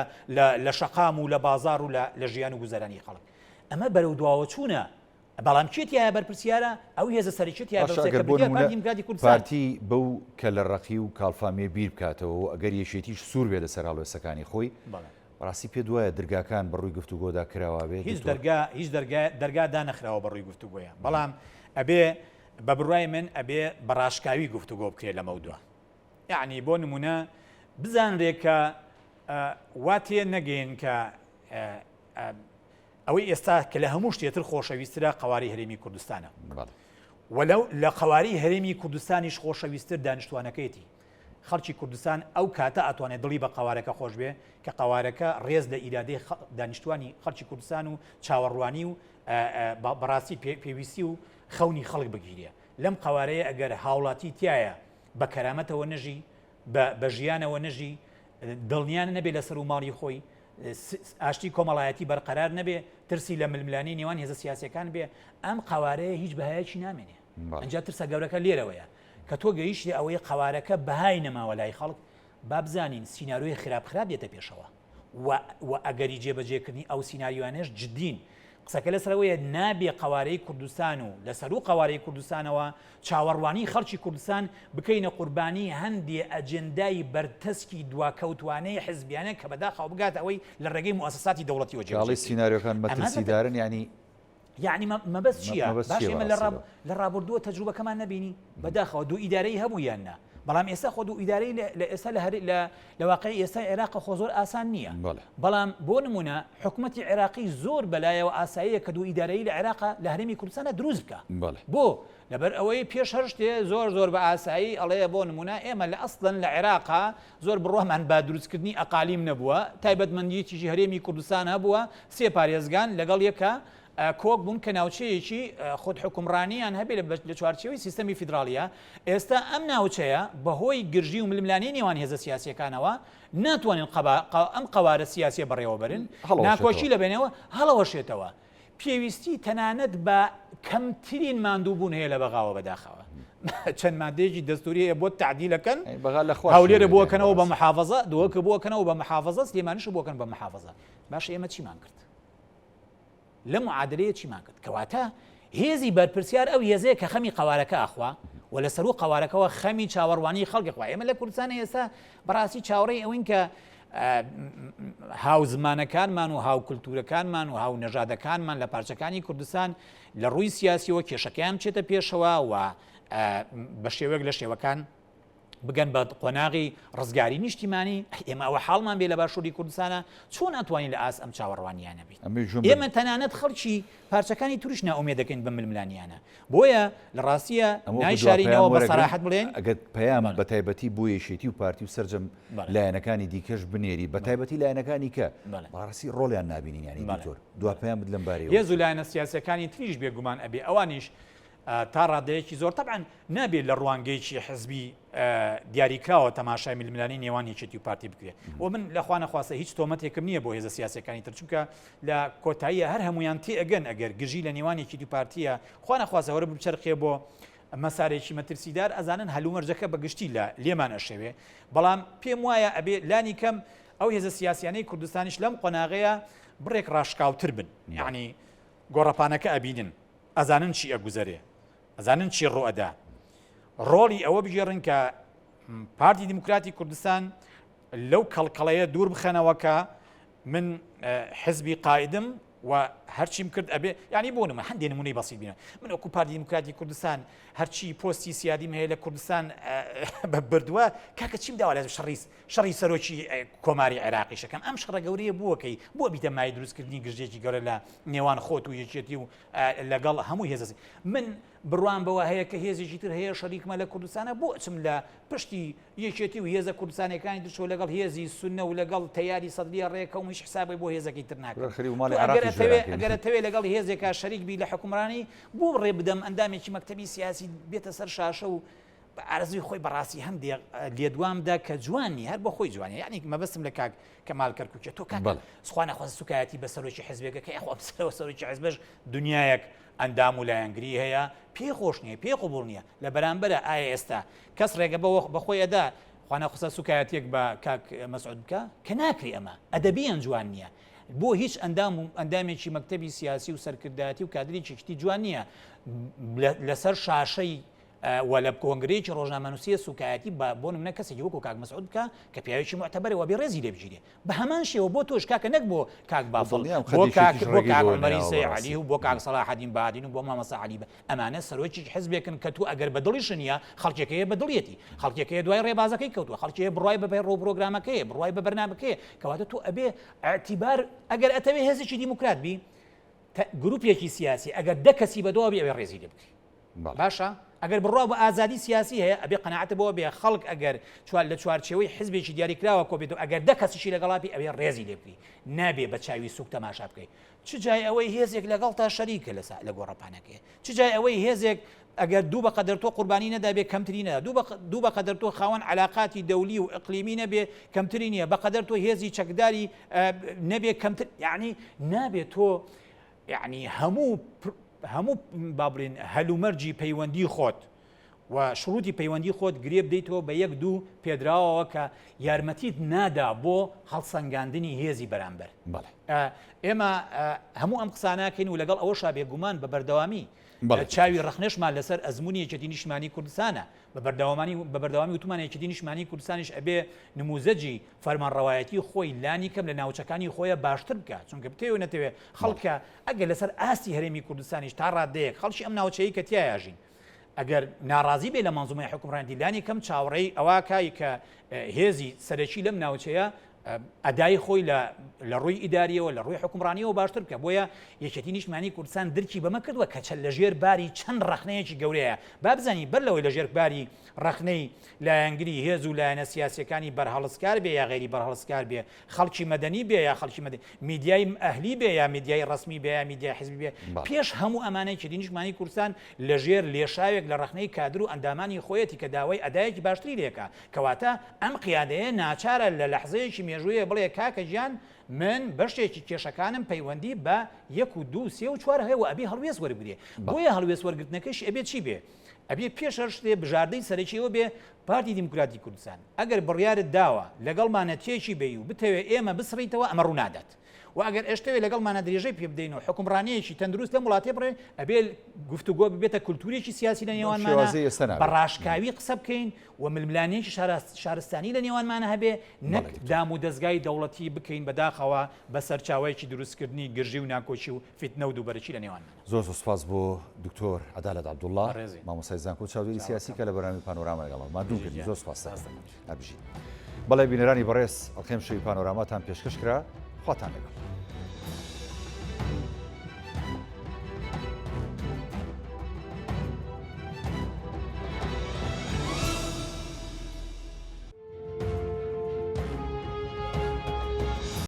لە شەقام و لە بازاڕ و لە ژیان و گوزەرانی خەڵک. ئەمە بەرەو دواوەچوونە. بەڵام کێ تیایا بەرپرسیارە؟ ئەو هێزە سەرەکیە تیایا
باشە
بەرپرسیارە
ئەگەر
کە
بۆ
بریتییە لە
نموونە
پارتی دیموکراتی کوردستان.
پارتی بەو کەلەڕەقی و کاڵفامییە بیر بکاتەوە و ئەگەر یەکێتیش سوور بێ لەسەر هەڵوێستەکانی خۆی،
بەڵێ.
بەڕاستی پێت وایە درگاکان بەڕووی گفتوگۆدا کراوە بێ
هیچ
دکتۆر؟
دەرگا هیچ دەرگا دەرگا دانەخراوە بەڕووی گفتوگۆیە بەڵام ئەبێ بە بڕوای من ئەبێ بە ڕاشکاوی گفتوگۆ بکرێ لەمەودوا یەعنی بۆ نمونە بزانرێ کە وا تێ نەگەین کە ئەوەی ئێستا کە لە هەموو شتێتر خۆشەویسترە قەوارەی هەرێمی کوردستانە وەلو لە قەوارەی هەرێمی کوردستانیش خۆشەویستر دانیشتوانەکەیەتی خەڵکی کوردستان ئەو کاتە ئەتوانێ دڵی بە قەوارەکە خۆش بێ کە قەوارەکە ڕێز لە ئیرادەی دانیشتوانی خەڵکی کوردستان و چاوەڕوانی و بەڕاستی پێویستی و خەونی خەڵک بگیرێ. لەم قەوارەیە ئەگەر هاوڵاتی تیایە بە کەرامەتەوە نەژی، بە ژیانەوە نەژی، دڵنیا نەبێ لە سەر و ماڵی خۆی، ئاشتی کۆمەڵایەتی بەرقەرار نەبێ، ترسی لە ململانێی نێوان هێزە سیاسیەکان بێ، ئەم قەوارەیە هیچ بەهایەکی نامێنێ. ئەنجا ترسە گەورەکە لێرەوەیە کە تۆ گەیشتی ئەوەی قەوارەکە بەهای نەماوە لای خەڵک، با بزانین سیناریۆی خراپ خراپ دێتە پێشەوە و و ئەگەری جێبەجێکردنی ئەو سیناریۆیانەش جدین. قسەکە لەسەر ئەوەیە نابێ قەوارەی کوردستان و لە سەروو قەوارەی کوردستانەوە چاوەڕوانی خەڵکی کوردستان بکەینە قوربانی هەندێ ئەجێندای بەرتەسکی دواکەوتوانەی حزبیانە کە بەداخەوە بگاتە ئەوەی لە ڕێگەی موئەسەساتی دەوڵەتیەوە جێبەجێ
کاڵی
بکرێت.
سیناریۆکان
ئەمە
مەترسیدارن یانی
یەعنی مەبەست چییە؟
مەبەست
باش
چییە
ئێمە لە
بەڕاستیەوە؟
لە ڕابردووە تەجروبەکەمان نەبینی؟ بەداخەوە دوو ئیدارەیی هەبوو یان نا؟ بەڵام ئێستا خۆ دوو ئیدارەیی لە ئێستا لە هەرێ لە لە واقعی ئێستای عێراق خۆ زۆر ئاسان نییە.
بەڵێ.
بەڵام بۆ نموونە حکومەتی عێراقی زۆر بەلایەوە ئاساییە کە دوو ئیدارەیی لە عێراق لە هەرێمی کوردستانە دروست بکا.
بەڵێ.
بۆ؟ لەبەر ئەوەی پێش هەر شتێ زۆر زۆر بە ئاسایی ئەڵێ بۆ نموونە ئێمە لە ئەسڵەن لە عێراقا زۆر بڕوامان بە دروستکردنی ئەقالیم نەبووە، تایبەتمەندییەکیشی هەرێمی کوردستان هەبووە، سێ پارێزگان لەگەڵ یەکا. کۆک بوون کە ناوچەیەکی خود حوکمڕانیان هەبێ لە چوارچێوەی سیستەمی فیدراڵیە، ئێستا ئەم ناوچەیە بەهۆی گرژی و ململانێی نێوان هێزە سیاسیەکانەوە ناتوانن ئەم قەوارە سیاسیە بەڕێوەبەرن، ناکۆکی لە بەینەوە هەڵەوەشێتەوە. پێویستی تەنانەت بە کەمترین ماندووبوون هەیە لە بەغاوە بەداخەوە چەند مادەیەکی دەستوری هەیە بۆ تەعدیلەکەن هەولێرە بۆکەنەوە بە محافظە دۆکە بۆکەنەوە بە محافظە سلێمانیش بۆکەن بە محافظە باشە ئێمە چیمان کرد لە معادلەیە چیمان کرد کەواتە هێزی بەرپرسیار ئەو هێزەیە کە خەمی قەوارەکە ئەخوا و لە سەرو قەوارەکەوە خەمی چاوەڕوانی خەڵکی خوا ئێمە لە کوردستان ئێستا بەڕاستی چاوەڕێی ئەوین کە هاوزمانەکانمان و هاوکولتوورەکانمان و هاونەژادەکانمان لە پارچەکانی کوردستان لە ڕووی سیاسیەوە کێشەکەیان بچێتە پێشەوە و بە شێوەیەک لە شێوەکان بگەن بە قۆناغی ڕزگاری نیشتیمانی ئێمە ئەوە حاڵمان بێ لە باشووری کوردستانە چۆن ئەتوانین لە ئاست ئەم چاوەڕوانیانە بیت ئێمە تەنانەت خەڵکی پارچەکانی تریش نائومێد دەکەین بە ململانیانە بۆیە لە ڕاستیە نایشارینەوە بە سەراحەت بڵێن
ئەگەر پەیام بە تایبەتی بۆ یەکێتی و پارتی و سەرجەم لایەنەکانی دیکەش بنێری بە تایبەتی لایەنەکانی کە بەڕاستی ڕۆڵیان نابینین ینی دکتۆر دوا پەیامت لەم بارەیەوە
هێز و لایەنە سیاسەکانی تریش بێگومان ئەبێ ئەوانیش تا ڕادەیەکی زۆر تەبعەن نابێت لە ڕوانگەیەکی حزبی دیاریکراوە تەماشای ململانێی نێوان یەکێتی و پارتی بکرێت و من لە خوا نەخواستە هیچ تۆمەتێکم نییە بۆ هێزە سیاسەکانی تر چونکە لە کۆتاییە هەر هەمویان تێئەگەن ئەگەر گرژی لە نێوان یەکێتی و پارتیە خوا نەخواستە هەرە بچەرخێ بۆ مەسارێکی مەترسیدار ئەزانن هەلومەرجەکە بە گشتی لە لێمان ئەشەوێ بەڵام پێم وایە ئەبێ لانی کەم ئەو هێزە سیاسیانەی کوردستانیش لەم قۆناغەیە بڕێک ڕاشکاوتر بن یعنی گۆڕەپانەکە ئەبینن ئەزانن چی ئەگوزەرێ، ئەزانن چی ڕوئەدا. ڕۆڵی ئەوە بگێڕن کە پارتی دیموکراتی کوردستان لەو کەڵکەڵەیە دوور بخەنەوە کە من حزبی قائدم و هەرچیم کرد ئەبێ ینی بۆ نمە هەندێک نمونەی بەسیت بینە من وەکو پارتی دیموکراتی کوردستان هەرچی پۆستی سیادیم هەیە لە کوردستان بە بردووە کاکە چیم داوا لە شەڕیست شەڕی سەرۆکی کۆماری عێراقیش ئەکەم، ئەم شەڕە گەورەیە بۆکەی بۆ بیتە مایەی دروستکردنی گرژیەکی گەورە لە نێوان خۆت و یەکێتی و لەگەڵ هەموو هێزە من بڕوام بەوە هەیە کە هێزێکی تر هەیە شەریکمە لە کوردستانە بۆ ئەچم لە پشتی یەکێتی و هێزە کوردستانەکانی درچۆ لەگەڵ هێزی سونە و لەگەڵ تەیاری سەدریە ڕێکەوم هیچ حسابی بۆ هێزەکەی تر ناکەم ئەگەر ئەتەوێ لەگەڵ هێزێکا شەریک بی لە حکومڕانی بۆ ڕێ بدەم ئەندامێکی مەکتەبی سیاسی بێتە سەر شاشە و بە ئارەزووی خۆی بەڕاستی هەندێ لێدوام دا کە جوان نیە هەر بۆ خۆی جوانە یعنی مەبەستم لە کاک کەمال کەرکوکیە تۆ کاک سخوا نەخوازە سوکایەتی بە سەرۆکی حزبێکە کە یاخوا سەرەوە سەرۆکی حزبش دنیایەک ئەندام و لایەنگری هەیە پێی خۆش نییە پێی قبوڵ نییە لە بەرامبەرە ئایا ئێستا کەس ڕێگە بەوە بەخۆی ئەدا خوانەخوستە سوکایەتیەک بە کاک مەسعود بکە کە ناکری ئەمە ئەدەبیان جوان نییە بۆ هیچ ئەندام و ئەندامێکی مەکتەبی سیاسی و سەرکردایەتی و کادرێکی یەکێتی جوان نییە لەسەر شاشەی و لە کۆنگرەیەکی ڕۆژنامەنووسییە سووکایەتی بە بۆ نمونە کەسێکی وەکو کاک مەسعود بکا کە پیاوێکی موعتەبەرە و ئەبێ ڕێزی لێ بگیرێ بە هەمان شێوە بۆ تۆش کاکە نەک بۆ کاک بافڵ
دڵنیام
بۆ کاک
خەدێکێکیش
بۆ
ڕێگەی
کاک
بۆ
عومەری
ناوە
سەی
بەڕاستی.
عەلی و بۆ کاک سەڵاحەدین بادین و بۆ مامۆستا عەلی بە ئەمانە سەرۆکی حزبێکن کە تۆ ئەگەر بە دڵیشت نییە خەڵکێک هەیە بە دڵیەتی خەڵکێک هەیە دوای ڕێبازەکەی کەوتووە خەڵکی هەیە بڕوای بە پەیڕەو و پرۆگرامەکەیە بڕوای بە بەرنامەکەیە کەواتە تۆ ئەبێ ئیعتیبار ئەگەر ئەتەوێ هێزێکی دیموکرات بی گروپێکی سیاسی ئەگەر دە کەسی بەدواوە بی ئەبێ ڕێزی لێ بگری باشە ئەگەر بڕوا بە ئازادی سیاسی هەیە ئەبێ قەناعەت بەوە بێ خەڵک ئەگەر چوار لە چوارچێوەی حزبێکی دیاریکراوە کۆ بێتەوە ئەگەر دە کەسیشی لەگەڵا بی ئەبێ ڕێزی لێ بگری نابێ بە چاوی سوک تەماشا بکەی چ جای ئەوەی هێزێک لەگەڵتا شەریکە لە لە گۆڕەپانەکەی چ جای ئەوەی هێزێک ئەگەر دوو بە قەدەر تۆ قوربانی نەدابێ کەمتری نەدا دوو بە قەدەر تۆ خاوەن علاقاتی دەولی و ئەقلیمی نەبێ کەمتری نییە بە قەدەر تۆ هێزی چەکداری نەبێ کەمتر یعنی نابێ تۆ یەعنی هەموو هەموو با بڵێین هەلومەرجی پەیوەندی خۆت و شروتی پەیوەندی خۆت گرێ بدەیتەوە بە یەک دوو پێدراوەوە کە یارمەتیت نادا بۆ هەڵسەنگاندنی هێزی بەرامبەر.
بەڵێ.
ئێمە هەموو ئەم قسانەکەین و لەگەڵ ئەوەشا بێگومان بە بەردەوامی چاوی ڕەخنەشمان لەسەر ئەزموونی یەکێتی نیشتمانی کوردستانە بە بەردەوامانی بە بەردەوامی وتومانە یەکێتی نیشتمانی کوردستانیش ئەبێ نموزەجی فەرمانڕەوایەتی خۆی لانی کەم لە ناوچەکانی خۆیە باشتر بکات چونکە بتەوێ نەتەوێ خەڵکە ئەگەر لەسەر ئاستی هەرێمی کوردستانیش تا ڕادەیەک خەڵکی ئەم ناوچەیە کە تیایا ژین ئەگەر ناڕازی بێ لە مەنزومەی حوکمڕانی لانی کەم چاوەڕێی ئەوە کای کە هێزی سەرەکی لەم ناوچەیە. ئەدای خۆی لە لە ڕووی ئیداریەوە لە ڕووی حکومڕانیەوە باشتر بکە بۆیە یەکێتی نیشتمانی کوردستان درکی بەمە کردووە کە چەند لەژێر باری چەند ڕەخنەیەکی گەورەیە با بزانین بەر لەوەی لەژێر باری ڕەخنەی لایەنگری هێز و لایەنە سیاسیەکانی بەرهەڵستکار بێ یا غەیری بەرهەڵستکار بێ خەڵکی مەدەنی بێ یا خەڵکی مەدەنی میدیای ئەهلی بێ یا میدیای ڕەسمی بێ یا میدیای حزبی بێ پێش هەموو ئەمانە یەکێتی نیشتمانی کوردستان لەژێر لێشاوێک لە ڕەخنەی کادر و ئەندامانی خۆیەتی کە داوای ئەدایەکی باشتری لێکا کەواتە ئەم قیادەیە ناچارە لە لەحزەیەکی مێژوویە بڵێ کاکە گیان من بەشێکی کێشەکانم پەیوەندی بە یەک و دوو سێ و چوار هەیە و ئەبێ هەڵوێست وەربگرێ بۆیە هەڵوێست وەرگرتنەکەشی ئەبێ چی بێ؟ ئەبێ پێش هەر شتێ بژاردەی سەرەکی ئەوە بێ پارتی دیموکراتی کوردستان ئەگەر بڕیارت داوە لەگەڵمانە تێکی بێی و بتەوێ ئێمە بسڕیتەوە ئەمە ڕوونادات و ئەگەر ئەشتەوێ لەگەڵمانە درێژەی پێ بدەین و حوکمڕانییەکی تەندروست لەم وڵاتێ بڕێ ئەبێ گفتوگۆ ببێتە کولتوورێکی سیاسی لە نێوانمانە بە ڕاشکاوی قسە بکەین و ململانێیەکی شارستانی لە نێوانمانە هەبێ نەک دام و دەزگای دەوڵەتی بکەین بەداخەوە بە سەرچاوەیەکی دروستکردنی گرژی و ناکۆکی و فیتنە و دووبەرەکی لە نێوانمانە.
زۆر زۆر سوپاس بۆ دکتۆر عەدالەت عەبدوڵڵا مامۆستای زانکۆ چاودێری سیاسی کە لە بەرنامەی پانۆراما لەگەڵمان ماندوو کردی زۆر سوپاس دەکەم هەر بژیت. بەڵێ بینەرانی بەڕێز ئەڵقەی ئەمشەوی پانۆراماتان پێشکەش کرا خواتان لەگەڵ.